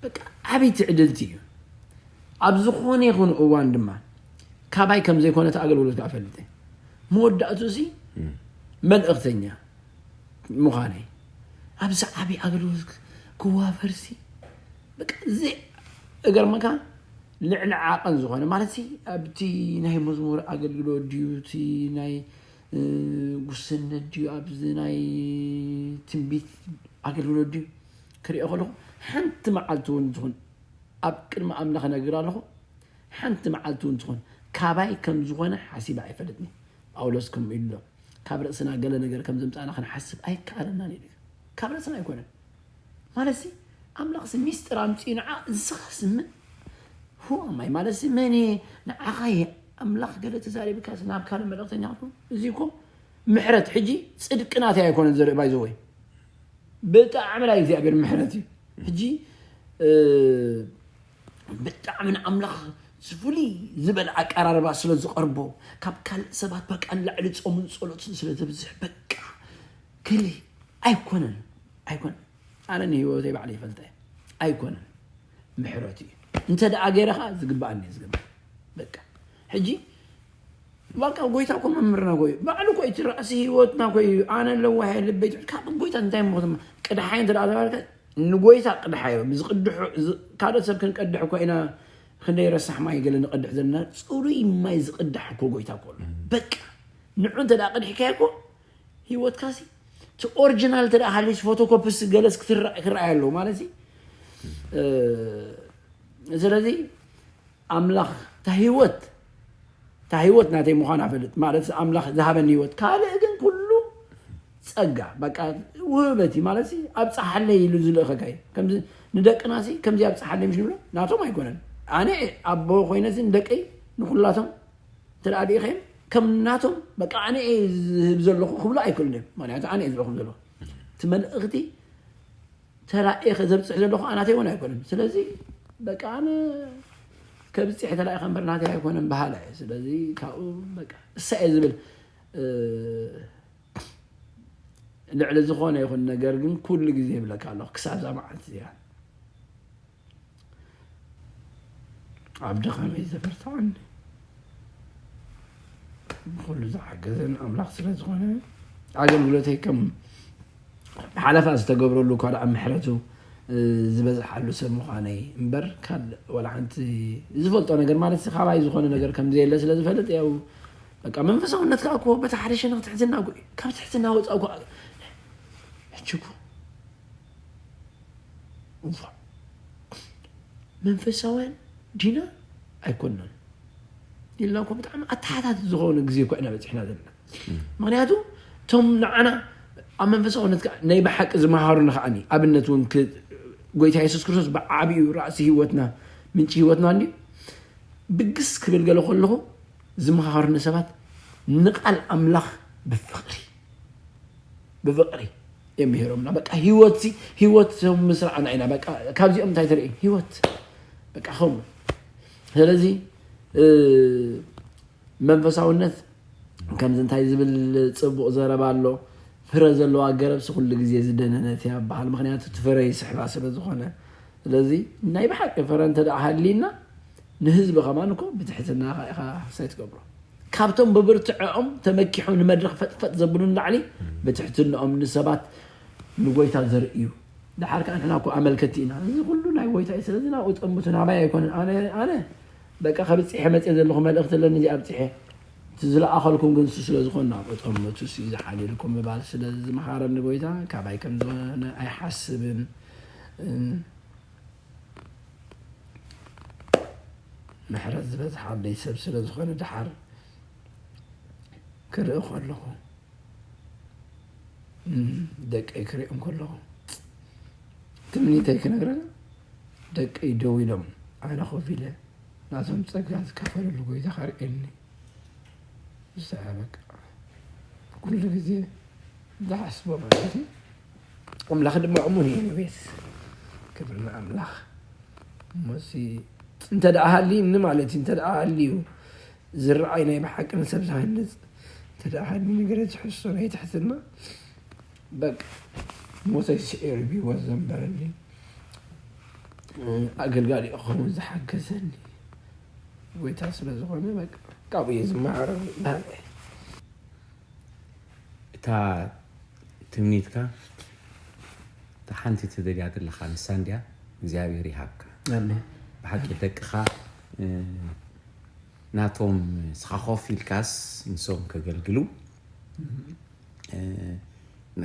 በቃ ዓብይ ትዕድልቲ እዩ ኣብ ዝኾነ ይኹን እዋን ድማ ካባይ ከም ዘይኮነ እቲ ኣገልግሎት ከዓ ፈልጥ እየ መወዳእቱ ሲ መልእኽተኛ ምዃነይ ኣብዚ ዓብዪ ኣገልግሎት ክዋፈርሲ በቃ እዚ እገርመካ ልዕሊ ዓቐን ዝኾነ ማለት ኣብቲ ናይ መዝሙር ኣገልግሎት ድዩ እቲ ናይ ጉስነት ድዩ ኣብዚ ናይ ትንቢት ኣገልግሎት ድዩ ክሪኦ ከለኹ ሓንቲ መዓልቲ እውን ትኹን ኣብ ቅድሚ ኣምላኽ ነግር ኣለኹ ሓንቲ መዓልቲ እውን ትኹን ካባይ ከም ዝኾነ ሓሲበ ኣይፈልጥኒ ጳውሎስ ከምኡ ኢሉ ካብ ርእስና ገለ ነገር ከም ዘምፃእና ክንሓስብ ኣይከኣለናን እዩ ካብ ርእስና ኣይኮነን ማለትሲ ኣምላኽሲ ሚስጥር ኣምፅኡ ንዓ ንስኻስ ምን ሁ ኣማይ ማለትሲ መን እየ ንዓኻ እየ ኣምላኽ ገለ ተዛሪብካስ ናብ ካልእ መልእኽተኛ ክትኮን እዚ እኮ ምሕረት ሕጂ ጽድቂ ናተይ ኣይኮነን ዘርኢ ባይዘወይ ብጣዕሚ ናይ እግዚኣብሔር ምሕረት እዩ። ሕጂ ብጣዕሚ ንኣምላኽ ዝፍሉይ ዝበለ ኣቀራርባ ስለ ዝቐርቦ ካብ ካልእ ሰባት በቃ ንላዕሊ ጾምን ጸሎትን ስለ ዘብዝሕ በቃ ክሊ ኣይኮነን ኣይኮነን። ኣነ ንህይወተይ ባዕለ ይፈልጠ ኣይኮነን። ምሕረት እዩ እንተ ደኣ ገይረ ከዓ ዝግብኣኒ እዩ ዝገብር። በቃ ሕጂ በቃ ጎይታ እኮ መምህርና እኮ እዩ። ባዕሉ እኮ እቲ ራእሲ ህይወትና እኮ እዩ። ኣነ ለዋህ እየ፣ ልበይ ትሑት። ካብ ጎይታ እንታይ እሞ ክትም-፣ ቅድሓይ እንተ ደኣ ተባልካ ንጎይታ ቅድሓዮ። ዝቕድሑ፣ ዝ-፣ ካልኦት ሰብ ክንቀድሕ እኮ ኢና። ክንደይ ረሳሕ ማይ ገለ ንቐድሕ ዘለና። ጽሩይ ማይ ዝቕዳሕ እኮ ጎይታ እኮ ኣሎ። በቃ ንዑ እንተ ደኣ ቀዲሕካዮ እኮ ህይወትካሲ እቲ ኦሪጂናል እንተ ደኣ ሃልዩስ ፎቶኮፒስ ገለስ ክትረኣ-፣ ክረኣይ ኣለዎ ማለት እዩ። እ፣ ስለዚ ኣምላኽ እታ ህይወት፣ እታ ህይወት ናተይ ምዃና እፈልጥ፣ ማለት ኣምላኽ ዝሃበኒ ህይወት። ካልእ ግን ኩሉ ጸጋ፣ በቃ ውህበት እዩ ማለት ሲ፣ ኣብጽሓለይ ኢሉ ዝልእኸካ እዩ። ከምዚ ንደቅና ሲ፣ ከምዚ ኣብጽሓለይ ምሽ ንብሎ፣ ናቶም ኣይኮነን። ኣነ ኣቦ ኮይነ ሲ፣ ንደቀይ ንኩላቶም እንተ ደኣ ልኢኸዮም፣ ከም ናቶም፣ በቃ ኣነ እየ ዝህብ ዘለኹ ክብሎ ኣይክእሉን እዮም። ምኽንያቱ ኣነ እየ ዝልእኹም ዘለኹ። እቲ መልእኽቲ ተላኢኸ ዘብጽሕ ዘለኹ ኣናተይ እውን ኣይኮነን። ስለዚ በቃ ኣነ ከብጽሕ ተላኢኸ እምበር ናተይ ኣይኮነን በሃላ እየ። ስለዚ ካብኡ በቃ እሳ እየ ዝብል፣ እ፣ ልዕሊ ዝኾነ ይኹን ነገር ግን ኩሉ ግዜ ይብለካ ኣለኹ፣ ክሳብ እዛ መዓልቲ እዚኣ ኣብ ድኻመይ ዘበርትዓኒ፣ ብኹሉ ዝሓገዘን ኣምላኽ ስለ ዝኾነ፣ ኣገልግሎተይ ከም ሓለፋ ዝተገብረሉ እኳ ደኣ ምሕረቱ፣ እ፣ ዝበዝሓሉ ሰብ ምዃነይ እምበር፣ ካልእ ዋላ ሓንቲ ዝፈልጦ ነገር፣ ማለት፣ ካባይ ዝኾነ ነገር ከም ዘየለ ስለ ዝፈልጥ፣ ያው፣ በቃ፣ መንፈሳውነት ከኣ እኮ በታ ሓደ ሸነኽ ትሕትና እኮ እዩ። ካብ ትሕትና ወጻእ እኮ፣ ሕጂ እኮ፣ እዋ፣ መንፈሳውያን ዲና ኣይኮንናን ኢልና እኮ ብጣዕሚ ኣተሓታት ዝኾነ ግዜ እኮ ኢና በፂሕና ዘለና። ምኽንያቱ እቶም ንዓና ኣብ መንፈሳውነት ከዓ ናይ ብሓቂ ዝመሃሩና ከዓኒ ኣብነት እውን ክ-፣ ጎይታ የሱስ ክርስቶስ ብዓብዩ ራእሲ ህይወትና፣ ምንጪ ህይወትና እንድዩ። ብግስ ክብል ገለ ከለኹ ዝመሃሩኒ ሰባት ንቃል ኣምላኽ ብፍቕሪ፣ ብፍቕሪ የምሂሮምና። በቃ ህይወት ሲ፣ ህይወት ቶም ምስ ረኣና ኢና። በቃ ካብዚኦም እንታይ ትርኢ? ህይወት። በቃ ከምኡ። ስለዚ፣ እ፣ መንፈሳውነት ከምዚ እንታይ ዝብል ጽቡቕ ዘረባ ኣሎ፣ "ፍረ ዘለዋ ገረብሲ ኩሉ ግዜ ዝደነነት እያ" ይበሃል። ምኽንያቱ እቲ ፍረ ይስሕባ ስለ ዝኾነ። ስለዚ ናይ ብሓቂ ፍረ እንተ ደኣ ሃልይና፣ ንህዝቢ ከማን እኮ ብትሕትና ኢኻ፣ ኢኻ ሳይ ትገብሮ። ካብቶም ብብርትዐኦም ተመኪሖም ንመድረኽ ፈጥፈጥ ዘብሉ ንላዕሊ፣ ብትሕትንኦም ንሰባት ንጎይታ ዘርእዩ። ደሓር ከኣ ንሕና እኮ ኣመልከቲ ኢና። እዚ ኩሉ ናይ ጎይታ እዩ። ስለዚ ናብኡ ጠምቱ፣ ናባይ ኣይኮነን። ኣነ፣ ኣነ በቃ ከብጽሐ መጽየ ዘለኹ መልእኽቲ ኣለኒ፣ እዚኣ ኣብጽሐ። እቲ ዝለኣኸልኩም ግን እሱ ስለ ዝኾነ ናብኡ ጠምቱ፣ እሱ እዩ ዝሓልየልኩም ምባል ስለ ዝመሃረኒ ጎይታ፣ ካባይ ከም ዝኾነ ኣይሓስብን። እም፣ ምሕረት ዝበዝሓለይ ሰብ ስለ ዝኾነ ደሓር ክርኢ ከለኹ፣ እም፣ ደቀይ ክሪኦም ከለኹ፣ ትምኒተይ ክነግረካ፣ ደቀይ ደው ኢሎም፣ ኣነ ኮፍ ኢለ፣ ናቶም ጸጋ ዝካፈለሉ ጎይታ ከርእየኒ። ንስኻ በቃ ኩሉ ግዜ ዝሓስቦ ማለት እዩ። ኣምላኽ ድማ እሙን እዩ። ኤኒዌይስ፣ ክብሪ ንኣምላኽ። እሞሲ እንተ ደኣ ሃልዩኒ ማለት እዩ፣ እንተ ደኣ ሃልዩ ዝረኣይ ናይ ብሓቂ ንሰብ ዝሃንጽ እንተ ደኣ ሃልዩ ነገር ትሕሶ ናይ ትሕትና፣ በቃ ሞተይ ስዒሩ ብህይወት ዘንበረኒ፣ ኣገልጋሊ ክኸውን ዝሓገዘኒ ጎይታ ስለ ዝኾነ፣ በቃ ካብኡ እየ ዝመሃር። እታ ትምኒትካ፣ እታ ሓንቲ ትደልያ ዘለኻ ንሳ እንድያ፣ እግዚኣብሔር ይሃብካ። ኣሜን። ብሓቂ ደቅኻ፣ እ፣ ናቶም ስኻ ኮፍ ኢልካስ ንሶም ከገልግሉ፣ እ፣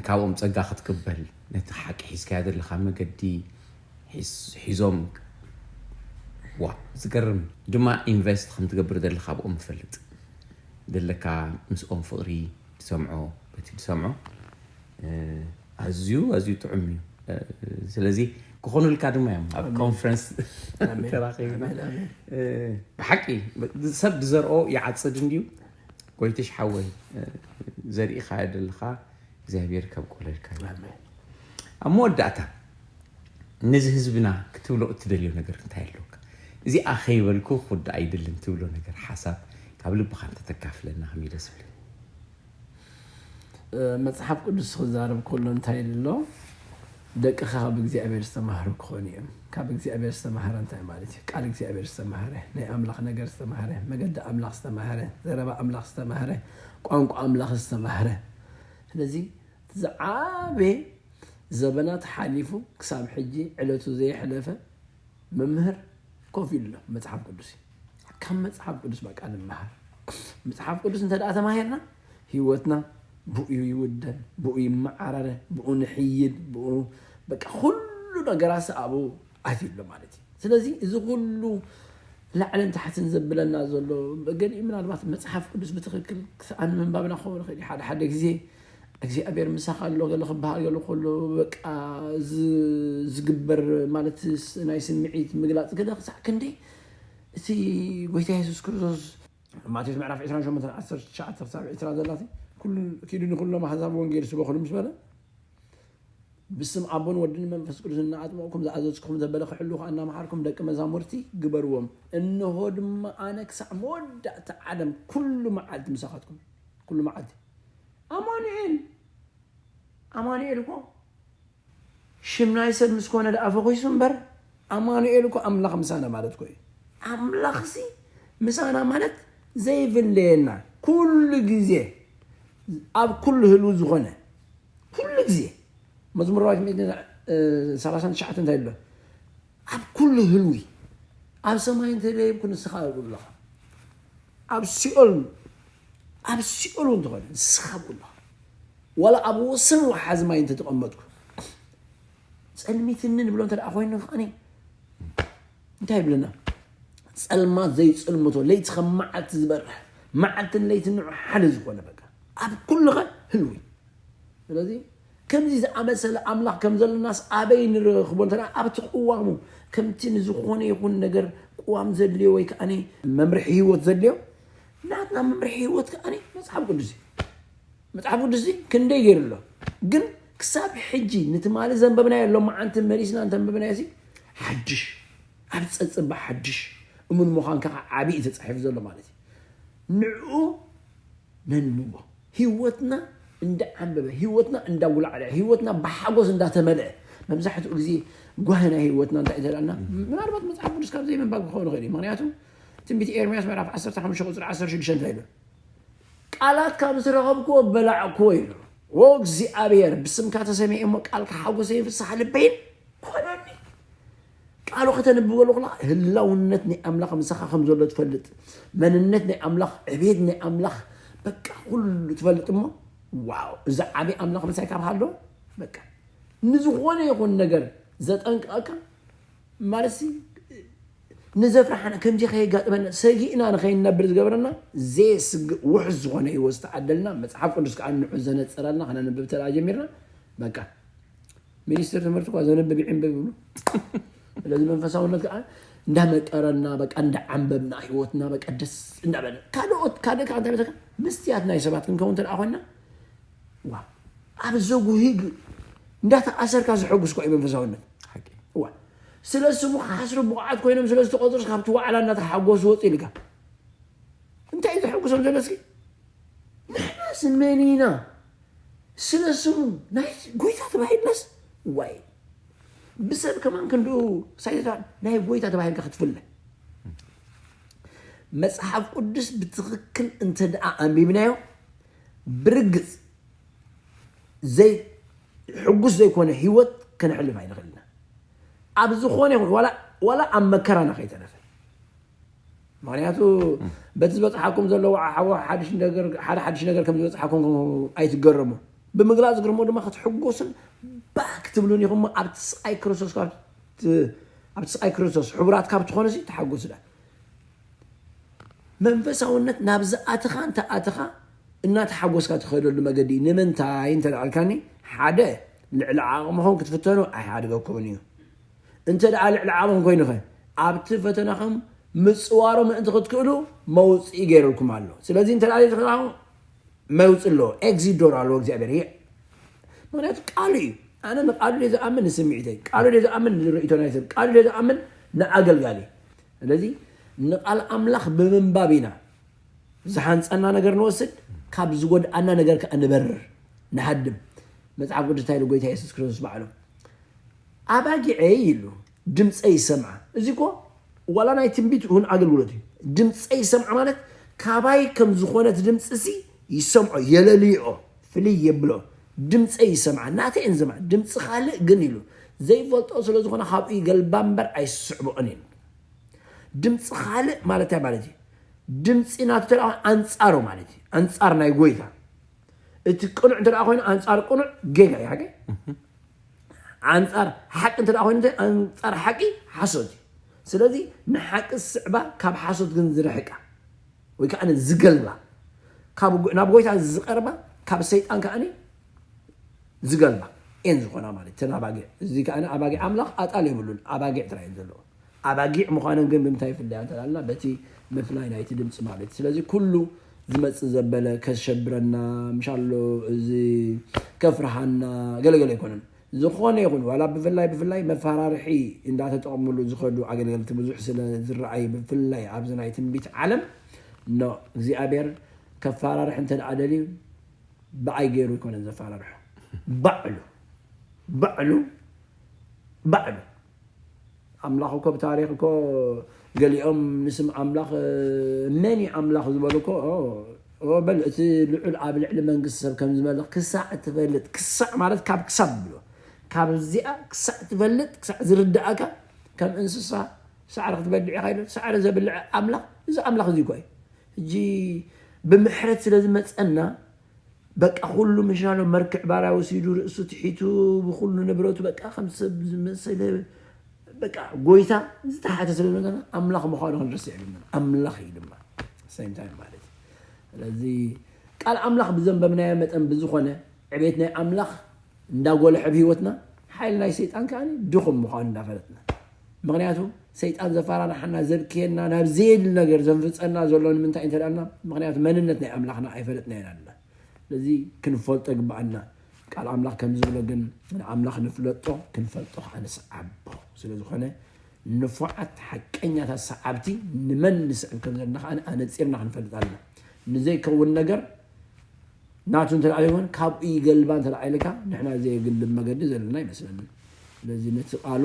ካብኦም ጸጋ ክትቅበል፣ ነቲ ሓቂ ሒዝካዮ ዘለኻ መገዲ ሒዝ-፣ ሒዞም፣ ዋ፣ ዝገርም ድማ ኢንቨስት ከም ትገብር ዘለኻ ኣብኦም እፈልጥ። ዘለካ ምስኦም ፍቕሪ ትሰምዖ፣ በቲ ትሰምዖ፣ እ፣ ኣዝዩ፣ ኣዝዩ ጥዑም እዩ። እ፣ ስለዚ ክኾኑልካ ድማ እዮም። ኣብ ኣሜን። ኮንፈረንስ ኣሜን። ተራኺብና። ኣሜን፣ ኣሜን። እ፣ ብሓቂ ሰብ ዝዘርኦ ይዓጽድ እንድዩ። ጎይትሽ ሓወይ፣ እ፣ ዘሪእኻዮ ዘለኻ እግዚኣብሔር ከብቆለልካ እዩ። ኣብ መወዳእታ ነዚ ህዝብና ክትብሎ እትደልዮ ነገር እንታይ ኣለካ? እዚኣ ከይበልኩ ክወድእ ኣይደልን ትብሎ ነገር፣ ሓሳብ ካብ ልብኻ እንተተካፍለና ከመይ ደስ ይብል። መፅሓፍ ቅዱስ ክዛረብ ከሎ እንታይ ኣሎ? ደቅኻ ካብ እግዚኣብሔር ዝተማህሩ ክኾኑ እዮም። ካብ እግዚኣብሔር ዝተማህረ እንታይ ማለት እዩ? ቃል እግዚኣብሔር ዝተማህረ፣ ናይ ኣምላኽ ነገር ዝተማህረ፣ መገዲ ኣምላኽ ዝተማህረ፣ ዘረባ ኣምላኽ ዝተማህረ፣ ቋንቋ ኣምላኽ ዝተማህረ። ስለዚ ዝዓበየ ዘበናት ሓሊፉ ክሳብ ሕጂ ዕለቱ ዘየሕለፈ መምህር ኮፍ ኢሉ ኣሎ። መፅሓፍ ቅዱስ እዩ። ካብ መፅሓፍ ቅዱስ በቃ ንመሃር። መፅሓፍ ቅዱስ እንተ ደኣ ተማሂርና ህይወትና ብኡ ይውደን፣ ብኡ ይመዓራረ፣ ብኡ ንሕይል፣ ብኡ በቃ ኩሉ ነገራት ኣብኡ ኣትዩ ኣሎ ማለት እዩ። ስለዚ እዚ ኩሉ ላዕልን ታሕትን ዘብለና ዘሎ ገሊኡ ምናልባት መፅሓፍ ቅዱስ ብትኽክል ክሰኣን ምንባብና ክኸውን ይኽእል እዩ። ሓደ ሓደ ግዜ እግዚኣብሔር ምሳኻ ኣሎ ገለ ክበሃል ገለ ከሎ በቃ ዝ- ዝግበር ማለት ስ- ናይ ስምዒት ምግላፅ ገለ ክሳዕ ክንደይ እቲ ጎይታ የሱስ ክርስቶስ ማቴዎስ ምዕራፍ ዕስራን ሸሞንተን ዓሰርተ ትሽዓተ ክሳብ ዕስራ ዘላቲ ኩሉ ኪዱ ንኩሎም ኣሕዛብ ወንጌል ስበኹሉ ምስ በለ ብስም ኣቦን ወድን መንፈስ ቅዱስ እናኣጥመቕኩም ዝኣዘዝኩም ዘበለ ክሕሉ ከዓ እናመሓርኩም ደቂ መዛሙርቲ ግበርዎም። እንሆ ድማ ኣነ ክሳዕ መወዳእታ ዓለም ኩሉ መዓልቲ ምሳኻትኩም ኩሉ መዓልቲ። ኣማኑኤል ኣማኑኤል እኮ ሽም ናይ ሰብ ምስ ኮነ ደኣ ፈኺሱ እምበር ኣማኑኤል እኮ ኣምላኽ ምሳና ማለት እኮ እዩ። ኣምላኽሲ ምሳና ማለት ዘይፍለየና ኩሉ ግዜ ኣብ ኩሉ ህልው ዝኾነ ኩሉ ግዜ መዝሙር ዳዊት ሚእትን ሰላሳን ትሽዓተን እንታይ ኣሎ? ኣብ ኩሉ ህልዊ ኣብ ሰማይ እንተዘይብኩ ንስኻ ኣብኡ ኣለኻ። ኣብ ሲኦል ኣብ ሲኦል እውን ተኾነ ንስኻ ኣብኡ ኣለኻ። ዋላ ኣብ ወሰን ወሓዚ ማይ እንተተቐመጥኩ ጸልሚትኒ ንብሎ እንተ ደኣ ኮይኑ ከዓኒ እንታይ ይብለና? ጸልማት ዘይጽልምቶ ለይቲ ከም መዓልቲ ዝበርህ መዓልትን ለይትን ንዑ ሓደ ዝኾነ በቃ ኣብ ኩልኸ ህልዊ። ስለዚ ከምዚ ዝኣመሰለ ኣምላኽ ከም ዘለናስ ኣበይ ንረኽቦ እንተ ኣብቲ ቅዋሙ ከምቲ ንዝኾነ ይኹን ነገር ቅዋም ዘድልዮ ወይ ከዓ መምርሒ ህይወት ዘድልዮ ናትና መምርሒ ህይወት ከዓ መፅሓፍ ቅዱስ እዩ። መፅሓፍ ቅዱስ እዚ ክንደይ ገይሩ ኣሎ ግን ክሳብ ሕጂ ንትማሊ ዘንበብናዮ ሎማዓንቲ መሊስና እንተንበብናዮ ሲ ሓድሽ ኣብ ፀፅባ ሓድሽ እሙን ምዃንካ ከዓ ዓብዪ እዩ ተፃሒፉ ዘሎ ማለት እዩ። ንዕኡ ነንብቦ ህይወትና እንዳዓንበበ ህይወትና እንዳጉላዕለ ህይወትና ብሓጎስ እንዳተመልአ መብዛሕትኡ ግዜ ጓህና ህይወትና እንታይ ተላና ምናልባት መፅሓፍ ቅዱስ ካብ ዘይምንባብ ክኸውን ይኽእል እዩ። ምክንያቱ ትንቢት ኤርምያስ ምዕራፍ ዓሰርተ ሓሙሽተ ቁፅሪ ዓሰርተ ሽዱሽተ እንታይ ኢሉ ቃላት ካብ ዝረኸብክዎ በላዕክዎ ኢሉ። ወ እግዚኣብሔር ብስምካ ተሰሚዐ እሞ ቃልካ ሓጎሰይን ፍስሓ ልበይን ኮነኒ። ቃሉ ከተንብበሉ ከለካ ህላውነት ናይ ኣምላኽ ምሳኻ ከም ዘሎ ትፈልጥ፣ መንነት ናይ ኣምላኽ፣ ዕቤት ናይ ኣምላኽ በቃ ኩሉ ትፈልጥ እሞ ዋው እዚ ዓብዪ ኣምላኽ ምሳይ ካብ ሃሎ በቃ ንዝኾነ ይኹን ነገር ዘጠንቅቐካ ማለት ንዘፍርሓና ከምዚ ከየጋጥመና ሰጊእና ንኸይንነብር ዝገብረና ዘየስግእ ውሑስ ዝኾነ ህይወት ዝተዓደልና መፅሓፍ ቅዱስ ከዓ ንዑ ዘነፀረልና ከነንብብ ተደኣ ጀሚርና በቃ ሚኒስትር ትምህርቲ እኳ ዘንብብ ይዕንብብ ይብሉ። ስለዚ መንፈሳውነት ከዓ እንዳመቀረና በቃ እንዳዓንበብና ህይወትና በቃ ደስ እንዳበለ ካልኦት ካልእ ከዓ እንታይ በለካ ምስትያት ናይ ሰባት ክንከውን እንተ ኮይና ዋ ኣብ ዘጉሂግ እንዳተኣሰርካ ዘሐጉስ እዩ መንፈሳውነት። ዋ ስለ ስሙ ክሓስሩ ብቑዓት ኮይኖም ስለ ዝተቆፅሩስ ካብቲ ዋዕላ እንዳተሓጎሱ ወፅ ኢልካ እንታይ እዩ ዘሐጉሶም ዘሎ እስኪ ንሕናስ መን ኢና ስለ ስሙ ናይ ጎይታ ተባሂልናስ ዋይ ብሰብ ከማን ክንድኡ ሳይታ ናይ ጎይታ ተባሂልካ ክትፍለ መፅሓፍ ቅዱስ ብትኽክል እንተ ደኣ ኣንቢብናዮ ብርግፅ ዘይ ሕጉስ ዘይኮነ ህይወት ከነሕልፍ ኣይንኽእል ኢና ኣብ ዝኾነ ይኹን ዋላ ኣብ መከራና ከይተረፈ ምክንያቱ በቲ ዝበፅሓኩም ዘሎ ወዓሓዎ ሓደ ሓድሽ ነገር ከም ዝበፅሓኩም ኣይትገረሙ ብምግላፅ ግርሞ ድማ ክትሕጎስን ባህ ክትብሉን ኢኹም ኣብቲ ስቃይ ክርስቶስ ኣብቲ ስቃይ ክርስቶስ ሕቡራት ካብ ትኾኑ ተሓጎሱ ዳ መንፈሳውነት ናብ ዝኣትኻ እንተ ኣትኻ እናተሓጎስካ ትኸደሉ መገዲ ንምንታይ እንተልዓልካኒ ሓደ ልዕሊ ዓቕምኹም ክትፍተኑ ኣይሓድገኩምን እዩ እንተ ደኣ ልዕሊ ዓቕምኹም ኮይኑኸ ኣብቲ ፈተናኹም ምፅዋሮ ምእንቲ ክትክእሉ መውፅኢ ገይሩልኩም ኣሎ ስለዚ እንተ ደኣ ዘይትኽእሉ መውፅእ ኣለዎ፣ ኤግዚት ዶር ኣለዎ እግዚኣብሔር። ይዕ ምክንያቱ ቃሉ እዩ። ኣነ ንቃሉ ደ ዝኣምን ንስምዒተይ፣ ቃሉ ደ ዝኣምን ንርእይቶ ናይ ሰብ፣ ቃሉ ደ ዝኣምን ንኣገልጋሊ። ስለዚ ንቃል ኣምላኽ ብምንባብ ኢና ዝሃንፀና ነገር ንወስድ፣ ካብ ዝጎድኣና ነገር ከዓ ንበርር፣ ንሃድም። መፅሓፍ ቅዱስ እንታይ ኢሉ? ጎይታ የሱስ ክርስቶስ ባዕሉ ኣባጊዐይ ኢሉ ድምፀይ ይሰምዓ። እዚ እኮ ዋላ ናይ ትንቢት ይኹን ኣገልግሎት እዩ። ድምፀይ ይሰምዓ ማለት ካባይ ከም ዝኾነት ድምፂ ሲ ይሰምዖ፣ የለልዮ፣ ፍልይ የብሎ። ድምፀይ ይሰምዓ፣ ናተይ እየን ዝሰምዓ። ድምፂ ካልእ ግን ኢሉ ዘይፈልጦ ስለ ዝኾነ ካብኡ ይገልባ እምበር ኣይስዕብኦን እዩ። ድምፂ ካልእ ማለት እንታይ ማለት እዩ? ድምፂ ናቱ ተደኣ ኣንፃሩ ማለት እዩ። ኣንፃር ናይ ጎይታ እቲ ቅኑዕ እንተ ደኣ ኮይኑ ኣንፃር ቅኑዕ ጌጋ እዩ። ሓቂ ኣንፃር ሓቂ እንተ ደኣ ኮይኑ እንታይ? ኣንፃር ሓቂ ሓሶት እዩ። ስለዚ ንሓቂ ዝስዕባ ካብ ሓሶት ግን ዝርሕቃ ወይ ከዓ ዝገልባ፣ ካብ ጎ- ናብ ጎይታ ዝቐርባ ካብ ሰይጣን ከዓ ዝገልባ እየን ዝኾና ማለት እተን ኣባጊዕ። እዚ ከዓ ኣባጊዕ ኣምላኽ ኣጣል የብሉን፣ ኣባጊዕ ጥራይ እየን ዘለዎ። ኣባጊዕ ምዃነን ግን ብምንታይ ይፍለያ እንተላልና በቲ ምፍላይ ናይቲ ድምፂ ማለት እዩ። ስለዚ ኩሉ ዝመፅእ ዘበለ ከሸብረና ምሻሎ እዚ ከፍርሃና ገለገለ ኣይኮነን። ዝኾነ ይኹን ዋላ ብፍላይ ብፍላይ መፈራርሒ እንዳተጠቕምሉ ዝኸዱ ኣገልገልቲ ብዙሕ ስለ ዝረኣዩ ብፍላይ ኣብዚ ናይ ትንቢት ዓለም ኖ እግዚኣብሔር ከፈራርሕ እንተ ደኣ ደልዩ ብኣይ ገይሩ ኣይኮነን ዘፈራርሖ። ባዕሉ ባዕሉ ባዕሉ ኣምላኽ እኮ ብታሪኽ እኮ ገሊኦም ንስም ኣምላኽ መን እዩ ኣምላኽ ዝበሉ እኮ ኦ፣ ኦ፣ በል እቲ ልዑል ኣብ ልዕሊ መንግስቲ ሰብ ከም ዝመልኽ ክሳዕ ትፈልጥ፣ ክሳዕ ማለት ካብ ክሳብ ብሎ ካብ እዚኣ ክሳዕ ትፈልጥ ክሳዕ ዝርድኣካ ከም እንስሳ ሳዕሪ ክትበልዕ ኢኻ ኢሉ ሳዕሪ ዘብልዕ ኣምላኽ እዚ ኣምላኽ እዚ እኮ እዩ። ሕጂ ብምሕረት ስለ ዝመፀና በቃ ኩሉ ምሻሎ መርክዕ ባርያ ወሲዱ ርእሱ ትሒቱ ብኩሉ ንብረቱ በቃ ከም ሰብ ዝመሰለ በቃ ጎይታ ዝተሓተ ስለ ዝመፀና ኣምላኽ ምዃኑ ክንርስዕ የብልና። ኣምላኽ እዩ ድማ same time ማለት እዩ። ስለዚ ቃል ኣምላኽ ብዘንበብናዮ መጠን ብዝኾነ ዕቤት ናይ ኣምላኽ እንዳጎልሐ ብህይወትና ሓይሊ ናይ ሰይጣን ከዓ ድኹም ምዃኑ እንዳፈለጥና ምክንያቱ ሰይጣን ዘፈራርሓና ዘብክየና ናብ ዘየድሊ ነገር ዘንፍፀና ዘሎ ንምንታይ እንተዳልና ምክንያቱ መንነት ናይ ኣምላኽና ኣይፈለጥናዮን ኣለና። ስለዚ ክንፈልጦ ይግብኣና። ቃል ኣምላኽ ከም ዝብሎ ግን ንኣምላኽ ንፍለጦ ክንፈልጦ ከዓ ንስዓቦ። ስለ ዝኾነ ንፉዓት ሓቀኛታት ሰዓብቲ ንመን ንስዕብ ከም ዘለና ከዓ ኣነፂርና ክንፈልጥ ኣለና። ንዘይከውን ነገር ናቱ እንተ ደኣ ይኹን ካብኡ ይገልባ እንተ ደኣ ኢልካ ንሕና ዘየግልብ መገዲ ዘለና ይመስለኒ። ስለዚ ነቲ ቃሉ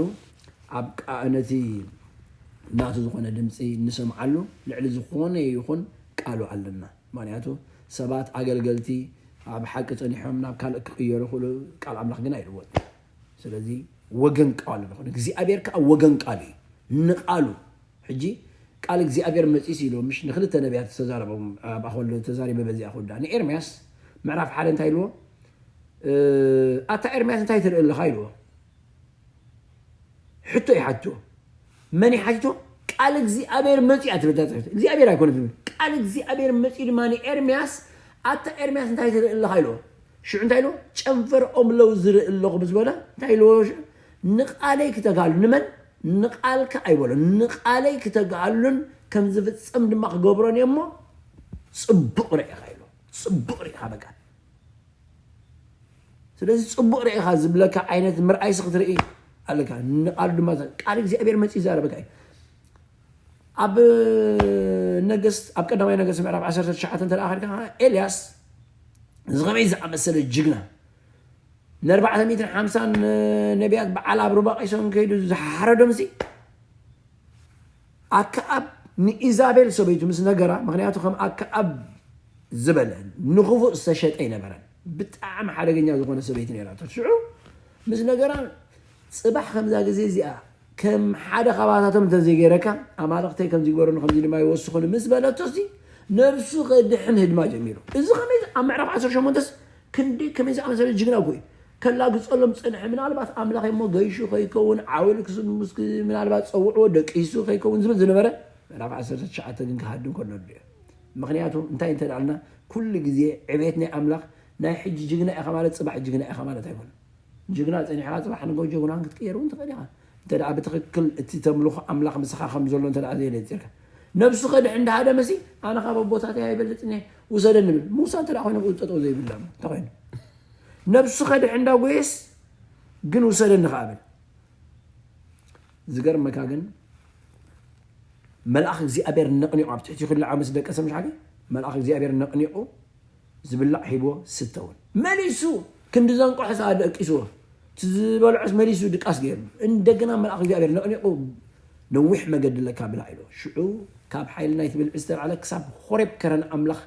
ኣብ ቃ- ነቲ ናቱ ዝኾነ ድምፂ እንሰምዓሉ ልዕሊ ዝኾነ ይኹን ቃሉ ኣለና። ምክንያቱ ሰባት ኣገልገልቲ ኣብ ሓቂ ፀኒሖም ናብ ካልእ ክቕየሩ ይኽእሉ፣ ቃል ኣምላኽ ግን ኣይልወጥን። ስለዚ ወገን ቃሉ ንኹን እግዚኣብሔር ከዓ ወገን ቃሉ እዩ ንቃሉ። ሕጂ ቃል እግዚኣብሔር መፂስ ኢሉ ምሽ ንክልተ ነቢያት ዝተዛረቦም ኣብ ኣኸሎ ተዛሪበ በዚኣ ክውዳ ንኤርምያስ ምዕራፍ ሓደ እንታይ ኢልዎ? ኣታ ኤርምያስ እንታይ ትርኢ ኣለኻ ኢልዎ። ሕቶ ይሓትዎ። መን ይሓትቶ? ቃል እግዚኣብሔር መፂኣ ትብል እታ ፅሕፍቲ እግዚኣብሔር ኣይኮነ ትብል ቃል እግዚኣብሔር መፂኡ ድማ ንኤርምያስ ኣታ ኤርምያስ እንታይ ትርኢ ኣለኻ ኢልዎ። ሽዑ እንታይ ኢልዎ? ጨንፈር ኦም ለውዝ ዝርኢ ኣለኹ ምስ በለ እንታይ ኢልዎ? ንቃለይ ክተጋሉ ንመን ንቃልካ ኣይበሎ ንቃለይ ክተጋሉን ከም ዝፍፀም ድማ ክገብሮን እየ እሞ ፅቡቕ ርኢኻ ኢሉ ፅቡቕ ርኢኻ በቃ ስለዚ ፅቡቕ ርኢኻ ዝብለካ ዓይነት ምርኣይሲ ክትርኢ ኣለካ ንቃሉ ድማ ቃል እግዚኣብሔር መፂ ይዛረበካ እዩ ኣብ ነገስት ኣብ ቀዳማይ ነገስት ምዕራፍ ዓሰርተ ትሽዓተ እንተ ከድካ ኤልያስ እዚ ከመይ ዝኣመሰለ ጅግና ንኣርባዕተ ሚእትን ሓምሳን ነቢያት በዓል ኣብ ሩባ ቀይሶም ከይዱ ዝሓረዶም ሲ ኣከኣብ ንኢዛቤል ሰበይቱ ምስ ነገራ ምክንያቱ ከም ኣከኣብ ዝበለ ንክፉእ ዝተሸጠ ይነበረን ብጣዕሚ ሓደገኛ ዝኾነ ሰበይቲ ነራቶ ሽዑ ምስ ነገራ ፅባሕ ከምዛ ግዜ እዚኣ ከም ሓደ ካባታቶም እንተዘይገይረካ ኣማልኽተይ ከምዚ ይግበሩኒ ከምዚ ድማ ይወስኹኒ ምስ በለቶሲ ነብሱ ከድሕን ህድማ ጀሚሩ እዚ ከመይ ኣብ ምዕራፍ ዓሰርተ ሸሞንተ ክንደይ ከመይ ዝኣመሰለ ጅግና እኮ እዩ ከላግፀሎም ፀንሐ ምናልባት ኣምላኽ እሞ ገይሹ ከይከውን ዓውል ክስሙስ ምናልባት ፀውዕዎ ደቂሱ ከይከውን ዝብል ዝነበረ ምዕራፍ ዓሰርተ ትሽዓተ ግን ክሃድም ከሎ ዶ ምክንያቱ እንታይ እንተዳልና ኩሉ ግዜ ዕቤት ናይ ኣምላኽ ናይ ሕጂ ጅግና ኢኻ ማለት ፅባሕ ጅግና ኢኻ ማለት ኣይኮነ ጅግና ፀኒሕካ ፅባሕ ንጎ ጀግናን ክትቅየር እውን ትኽእል ኢኻ እንተ ብትኽክል እቲ ተምልኾ ኣምላኽ ምሳኻ ከም ዘሎ እንተ ዘየነፂርካ ነብሱ ከድሕ እንዳሃደ መሲ ኣነ ካብ ኣቦታተይ ኣይበልጽን እየ ውሰደኒ ብል። ምውሳድ እንተ ደኣ ኮይኑ ብኡ ጠጠው ዘይብላ እሞ እንታይ ኮይኑ? ነብሱ ከድሕ እንዳጎየስ ግን ውሰደኒ ከኣ ብል። ዝገርመካ ግን መልኣኽ እግዚኣብሔር ነቕኒቑ ኣብ ትሕቲ ኩሉ ዓመት ዝደቀሰ ምሽ ሓቂ መልኣኽ እግዚኣብሔር ነቕኒቑ ዝብላዕ ሂቦ ስተውን መሊሱ ክንዲ ዘንቆሖ ሰኣ ደቂስዎ እቲ ዝበልዖስ መሊሱ ድቃስ ገይሩ እንደገና መልኣኽ እግዚኣብሔር ነቕኒቑ ነዊሕ መገዲ ኣለካ ብላዕ ኢሉ ሽዑ ካብ ሓይሊ ናይቲ ብልዒ ዝተልዓለ ክሳብ ሆሬብ ከረን ኣምላኽ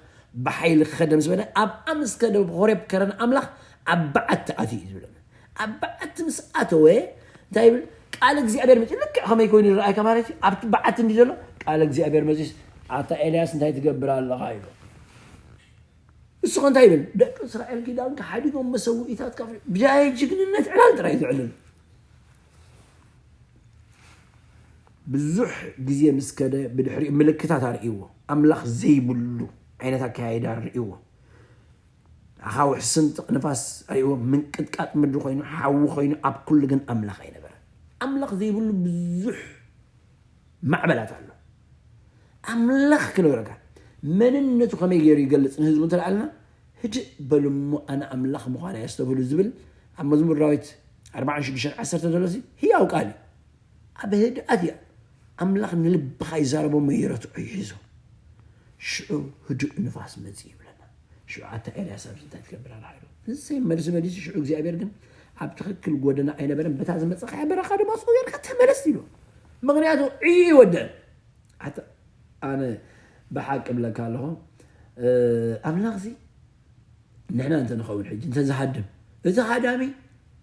ብሓይሊ ክኸደ ምስ በለ ኣብኣ ምስ ከደ ሆሬብ ከረን ኣምላኽ ኣብ በዓቲ ኣትዩ እዩ ዝብለና ኣብ በዓቲ ምስ ኣተወ እንታይ ይብል ቃል እግዚኣብሔር መፂኡ ልክዕ ከመይ ኮይኑ ይረኣይካ ማለት እዩ ኣብቲ በዓቲ እንዲ ዘሎ ቃል እግዚኣብሔር መፂስ ኣታ ኤልያስ እንታይ ትገብር ኣለኻ ኢሉ እሱ እንታይ ይብል ደቂ እስራኤል ኪዳንካ ሓዲጎም መሰውኢታትካ ብጃይ ጅግንነት ዕላል ጥራይ ዝዕልል ብዙሕ ግዜ ምስ ከደ ብድሕሪኡ ምልክታት ኣርእይዎ ኣምላኽ ዘይብሉ ዓይነት ኣካያይዳ ኣርእይዎ ኣኻውሕ ስንጥቕ ንፋስ ርእይዎ ምንቅጥቃጥ ምድሪ ኮይኑ ሓዊ ኮይኑ ኣብ ኩሉ ግን ኣምላኽ ኣይነበረ ኣምላኽ ዘይብሉ ብዙሕ ማዕበላት ኣሎ ኣምላኽ ክነግረካ መንነቱ ከመይ ገይሩ ይገልፅ ንህዝቡ እንተለኣልና ህድእ በሉ እሞ ኣነ ኣምላኽ ምዃና የስተብህሉ ዝብል ኣብ መዝሙር ዳዊት ኣርባዓን ሽዱሽተን ዓሰርተ ዘሎ ህያው ቃል እዩ ኣብ ህድኣት እያ ኣምላኽ ንልብኻ ይዛረቦ መይረትዑ ይሒዞ ሽዑ ህዱእ ንፋስ መፅእ ይብለና ሽዑ ኣታ ኤልያስ ኣብዚ እንታይ ትገብር ኣላ ኢሉ እሰይ መልሲ መሊሱ ሽዑ እግዚኣብሔር ግን ኣብ ትኽክል ጎደና ኣይነበረን በታ ዝመፀኻያ በረኻ ድማ ስኡ ጌርካ ተመለስ ኢሉ ምክንያቱ ዕዩ ይወደን ኣነ ብሓቂ ብለካ ኣለኹ ኣምላኽ ዚ ንሕና እንተ ንኸውን ሕጂ እንተ ዝሃድም እቲ ሃዳሚ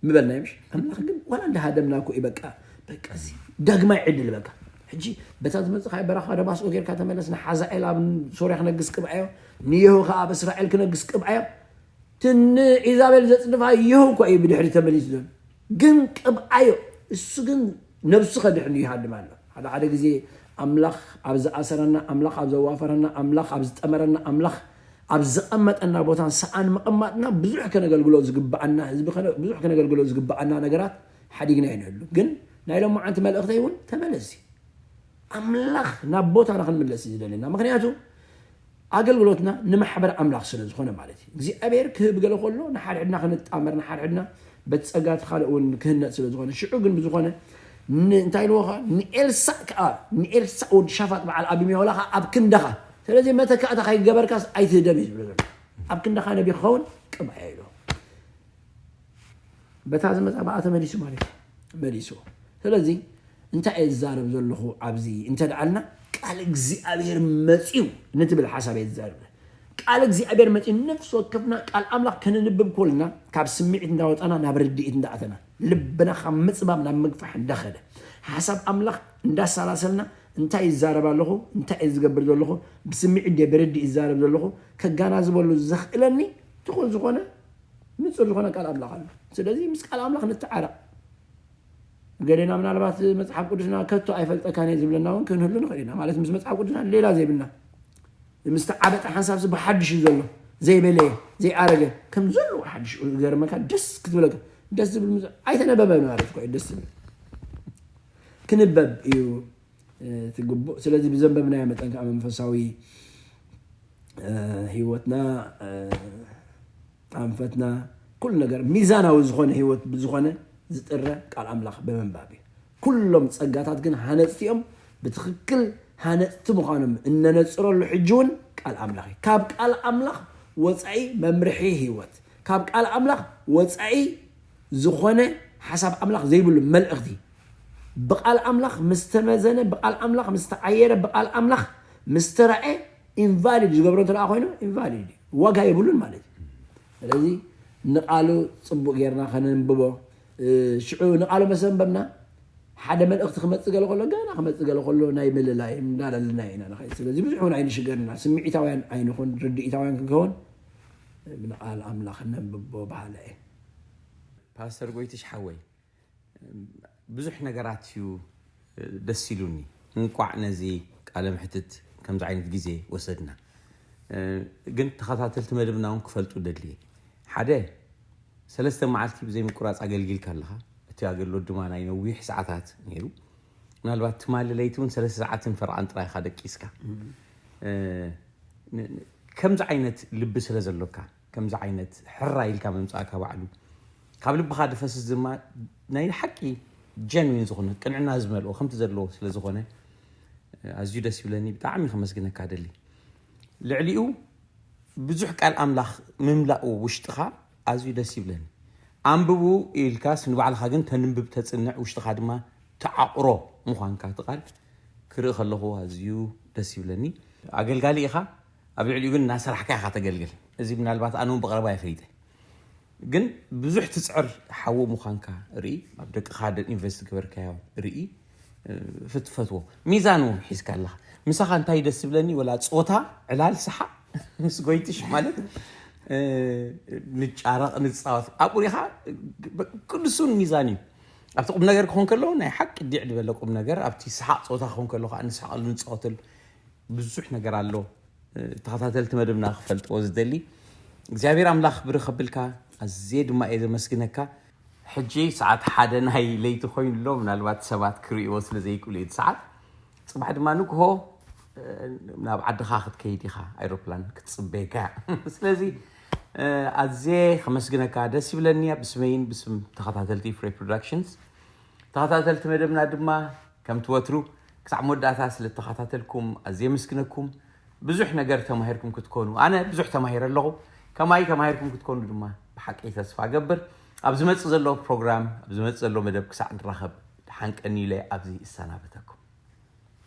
ምበልና ምሽ ኣምላኽ ግን ዋላ እንዳ ሃደምና እኮ እዩ በቃ በቃ እዚ ዳግማይ ዕድል በቃ ሕጂ በታ ዝመፅኻ በረኻ ደማስቆ ጌርካ ተመለስ ንሓዛኤል ኣብ ሶርያ ክነግስ ቅብኣዮ ንየሁ ከዓ ኣብ እስራኤል ክነግስ ቅብኣዮ ትንኢዛቤል ዘፅድፋ የሁ እኳ እዩ ብድሕሪ ተመሊሱ ዘሎ ግን ቅብኣዮ እሱ ግን ነብሱ ከድሕን ይሃድም ኣሎ ሓደ ሓደ ግዜ ኣምላኽ ኣብ ዝኣሰረና ኣምላኽ ኣብ ዘዋፈረና ኣምላኽ ኣብ ዝጠመረና ኣምላኽ ኣብ ዝቐመጠና ቦታን ሰኣን ምቕማጥና ብዙሕ ከነገልግሎ ዝግብኣና ህዝቢ ብዙሕ ከነገልግሎ ዝግብኣና ነገራት ሓዲግና ይንህሉ ግን ናይ ሎማዓንቲ መልእኽተይ እውን ተመለሲ ኣምላኽ ናብ ቦታና ክንምለስ እዩ ዝደለና ምክንያቱ ኣገልግሎትና ንማሕበር ኣምላኽ ስለ ዝኾነ ማለት እዩ እግዚኣብሔር ክህብ ገለ ከሎ ንሓድሕድና ክንጣመር ንሓድሕድና በቲ ጸጋ እቲ ካልእ እውን ክህነጽ ስለ ዝኾነ ሽዑ ግን ብዝኾነ እንታይ ኢልዎ ከዓ ንኤልሳእ ከዓ ንኤልሳእ ወዲ ሻፋጥ በዓል ኣቢሜሆላ ከዓ ኣብ ክንደኻ ስለዚ መተካእታ ከይገበርካስ ኣይትህደም እዩ ዝብሎ ዘሎ ኣብ ክንደኻ ነቢ ክኸውን ቅብኣዮ ኢልዎ በታ ዝመፃ ብኣ ተመሊሱ ማለት እዩ መሊስዎ ስለዚ እንታይ እየ ዝዛረብ ዘለኹ ኣብዚ እንተ ደኣልና ቃል እግዚኣብሔር መፅዩ ንትብል ሓሳብ እየ ዝዛረብ ቃል እግዚኣብሔር መፅዩ ነፍሲ ወከፍና ቃል ኣምላኽ ከነንብብ ኮልና ካብ ስምዒት እንዳወፃና ናብ ርድኢት እንዳኣተና ልብና ካብ ምፅባብ ናብ ምግፋሕ እንዳኸደ ሓሳብ ኣምላኽ እንዳሰላሰልና እንታይ ይዛረብ ኣለኹ እንታይ እየ ዝገብር ዘለኹ ብስምዒት ደ ብርድእ ይዛረብ ዘለኹ ከጋናዝበሉ ዘኽእለኒ ትኹን ዝኾነ ንጹር ዝኾነ ቃል ኣምላኽ ኣሎ። ስለዚ ምስ ቃል ኣምላኽ ንተዓረቕ። ገሌና ምናልባት መጽሓፍ ቅዱስና ከቶ ኣይፈልጠካን እየ ዝብለና እውን ክንህሉ ንኽእል ኢና። ማለት ምስ መጽሓፍ ቅዱስና ሌላ ዘይብልና ምስ ተዓበጠ ሓንሳብ ብሓድሽ እዩ ዘሎ ዘይበለየ ዘይኣረገ ከም ዘለዎ ሓድሽ ገርመካ ደስ ክትብለካ ደስ ዝብል ምስ ኣይተነበበ ማለት እኮ እዩ ደስ ዝብል ክንበብ እዩ ትግቡእ። ስለዚ ብዘንበብናዮ መጠን ከዓ መንፈሳዊ ህይወትና ኣንፈትና ኩሉ ነገር ሚዛናዊ ዝኾነ ህይወት ብዝኾነ ዝጥረ ቃል ኣምላኽ ብምንባብ እዩ። ኩሎም ጸጋታት ግን ሃነጽቲ እዮም። ብትኽክል ሃነጽቲ ምዃኖም እነነጽረሉ ሕጂ እውን ቃል ኣምላኽ እዩ። ካብ ቃል ኣምላኽ ወጻኢ መምርሒ ህይወት፣ ካብ ቃል ኣምላኽ ወጻኢ ዝኾነ ሓሳብ ኣምላኽ ዘይብሉ መልእኽቲ ብቃል ኣምላኽ ምስ ተመዘነ፣ ብቃል ኣምላኽ ምስ ተዓየረ፣ ብቃል ኣምላኽ ምስ ተራኤ ኢንቫሊድ ዝገብሮ እንተ ደኣ ኮይኑ ኢንቫሊድ እዩ፣ ዋጋ የብሉን ማለት እዩ። ስለዚ ንቃሉ ጽቡቕ ጌርና ከነንብቦ፣ ሽዑ ንቃሉ መሰንበብና ሓደ መልእኽቲ ክመጽእ ገለ ከሎ፣ ገና ክመጽእ ገለ ከሎ ናይ ምልላይ እንዳለልና ኢና ንኸይድ። ስለዚ ብዙሕ እውን ኣይንሽገርና፣ ስምዒታውያን ኣይንኹን፣ ርድኢታውያን ክንከውን ንቃል ኣምላኽ ነንብቦ በሃላይ እየ። ፓስተር ጎይትሽ ሓወይ ብዙሕ ነገራት እዩ ደስ ኢሉኒ። እንቋዕ ነዚ ቃለ ምሕትት ከምዚ ዓይነት ግዜ ወሰድና። ግን ተኸታተልቲ መደብና እውን ክፈልጡ ደልየ። ሓደ ሰለስተ መዓልቲ ብዘይ ምቁራፅ ኣገልጊልካ ኣለኻ። እቲ ኣገልግሎት ድማ ናይ ነዊሕ ሰዓታት ነይሩ። ምናልባት ትማሊ ለይቲ እውን ሰለስተ ሰዓትን ፈርቓን ጥራይ ኢኻ ደቂስካ። ከምዚ ዓይነት ልቢ ስለ ዘሎካ፣ ከምዚ ዓይነት ሕራ ኢልካ ምምፃእካ ባዕሉ ካብ ልብኻ ድፈስስ ድማ ናይ ሓቂ ጀንዊን ዝኾነ ቅንዕና ዝመልኦ ከምቲ ዘለዎ ስለ ዝኾነ ኣዝዩ ደስ ይብለኒ። ብጣዕሚ ከመስግነካ ደሊ። ልዕሊኡ ብዙሕ ቃል ኣምላኽ ምምላኡ ውሽጥኻ ኣዝዩ ደስ ይብለኒ። ኣንብቡ ኢልካስ ንባዕልኻ ግን ተንብብ፣ ተጽንዕ፣ ውሽጥኻ ድማ ተዓቑሮ ምዃንካ እቲ ቃል ክርኢ ከለኹ ኣዝዩ ደስ ይብለኒ። ኣገልጋሊ ኢኻ፣ ኣብ ልዕሊኡ ግን እናሰራሕካ ኢኻ ተገልግል። እዚ ምናልባት ኣነ እውን ብቐረባ ይፈይጠ። ግን ብዙሕ ትፅዕር ሓዉ ምዃንካ ርኢ፣ ኣብ ደቅኻ ኢንቨስት ገበርካዮ ርኢ፣ ፍትፈትዎ። ሚዛን እውን ሒዝካ ኣለኻ። ምሳኻ እንታይ ደስ ዝብለኒ፣ ወላ ፆታ፣ ዕላል፣ ሰሓቕ ምስ ጎይትሽ ማለት ንጫረቕ ንፃወት ኣብኡ ሪኻ። ቅዱሱን ሚዛን እዩ። ኣብቲ ቁም ነገር ክኾን ከሎ ናይ ሓቂ ዲዕ ዝበለ ቁም ነገር፣ ኣብቲ ሰሓቕ ፆታ ክኾን ከሎ ከዓ ንስሓቐሉ ንፃወተሉ ብዙሕ ነገር ኣሎ። ተኸታተልቲ መደብና ክፈልጥዎ ዝደሊ እግዚኣብሔር ኣምላኽ ብርኸብልካ ኣዝየ ድማ እየ ዘመስግነካ። ሕጂ ሰዓት ሓደ ናይ ለይቲ ኮይኑ ኣሎ። ምናልባት ሰባት ክርእይዎ ስለ ዘይክእሉ እዩ እቲ ሰዓት። ጽባሕ ድማ ንግሆ ናብ ዓድኻ ክትከይድ ኢኻ። ኣይሮፕላን ክትጽበየካ እያ። ስለዚ ኣዝየ ከመስግነካ ደስ ይብለኒ፣ ብስመይን ብስም ተኸታተልቲ ፍሬ ፕሮዳክሽንስ። ተኸታተልቲ መደብና ድማ ከምቲ ወትሩ ክሳዕ መወዳእታ ስለ እተኸታተልኩም ኣዝየ የመስግነኩም። ብዙሕ ነገር ተማሂርኩም ክትኮኑ ኣነ ብዙሕ ተማሂረ ኣለኹ። ከማይ ተማሂርኩም ክትኮኑ ድማ ብሓቂ ተስፋ እገብር። ኣብ ዝመጽእ ዘሎ ፕሮግራም፣ ኣብ ዝመጽእ ዘሎ መደብ ክሳዕ ንራኸብ፣ ደሓን ቀንዩ ኢለ ኣብዚ እሰናበተኩም።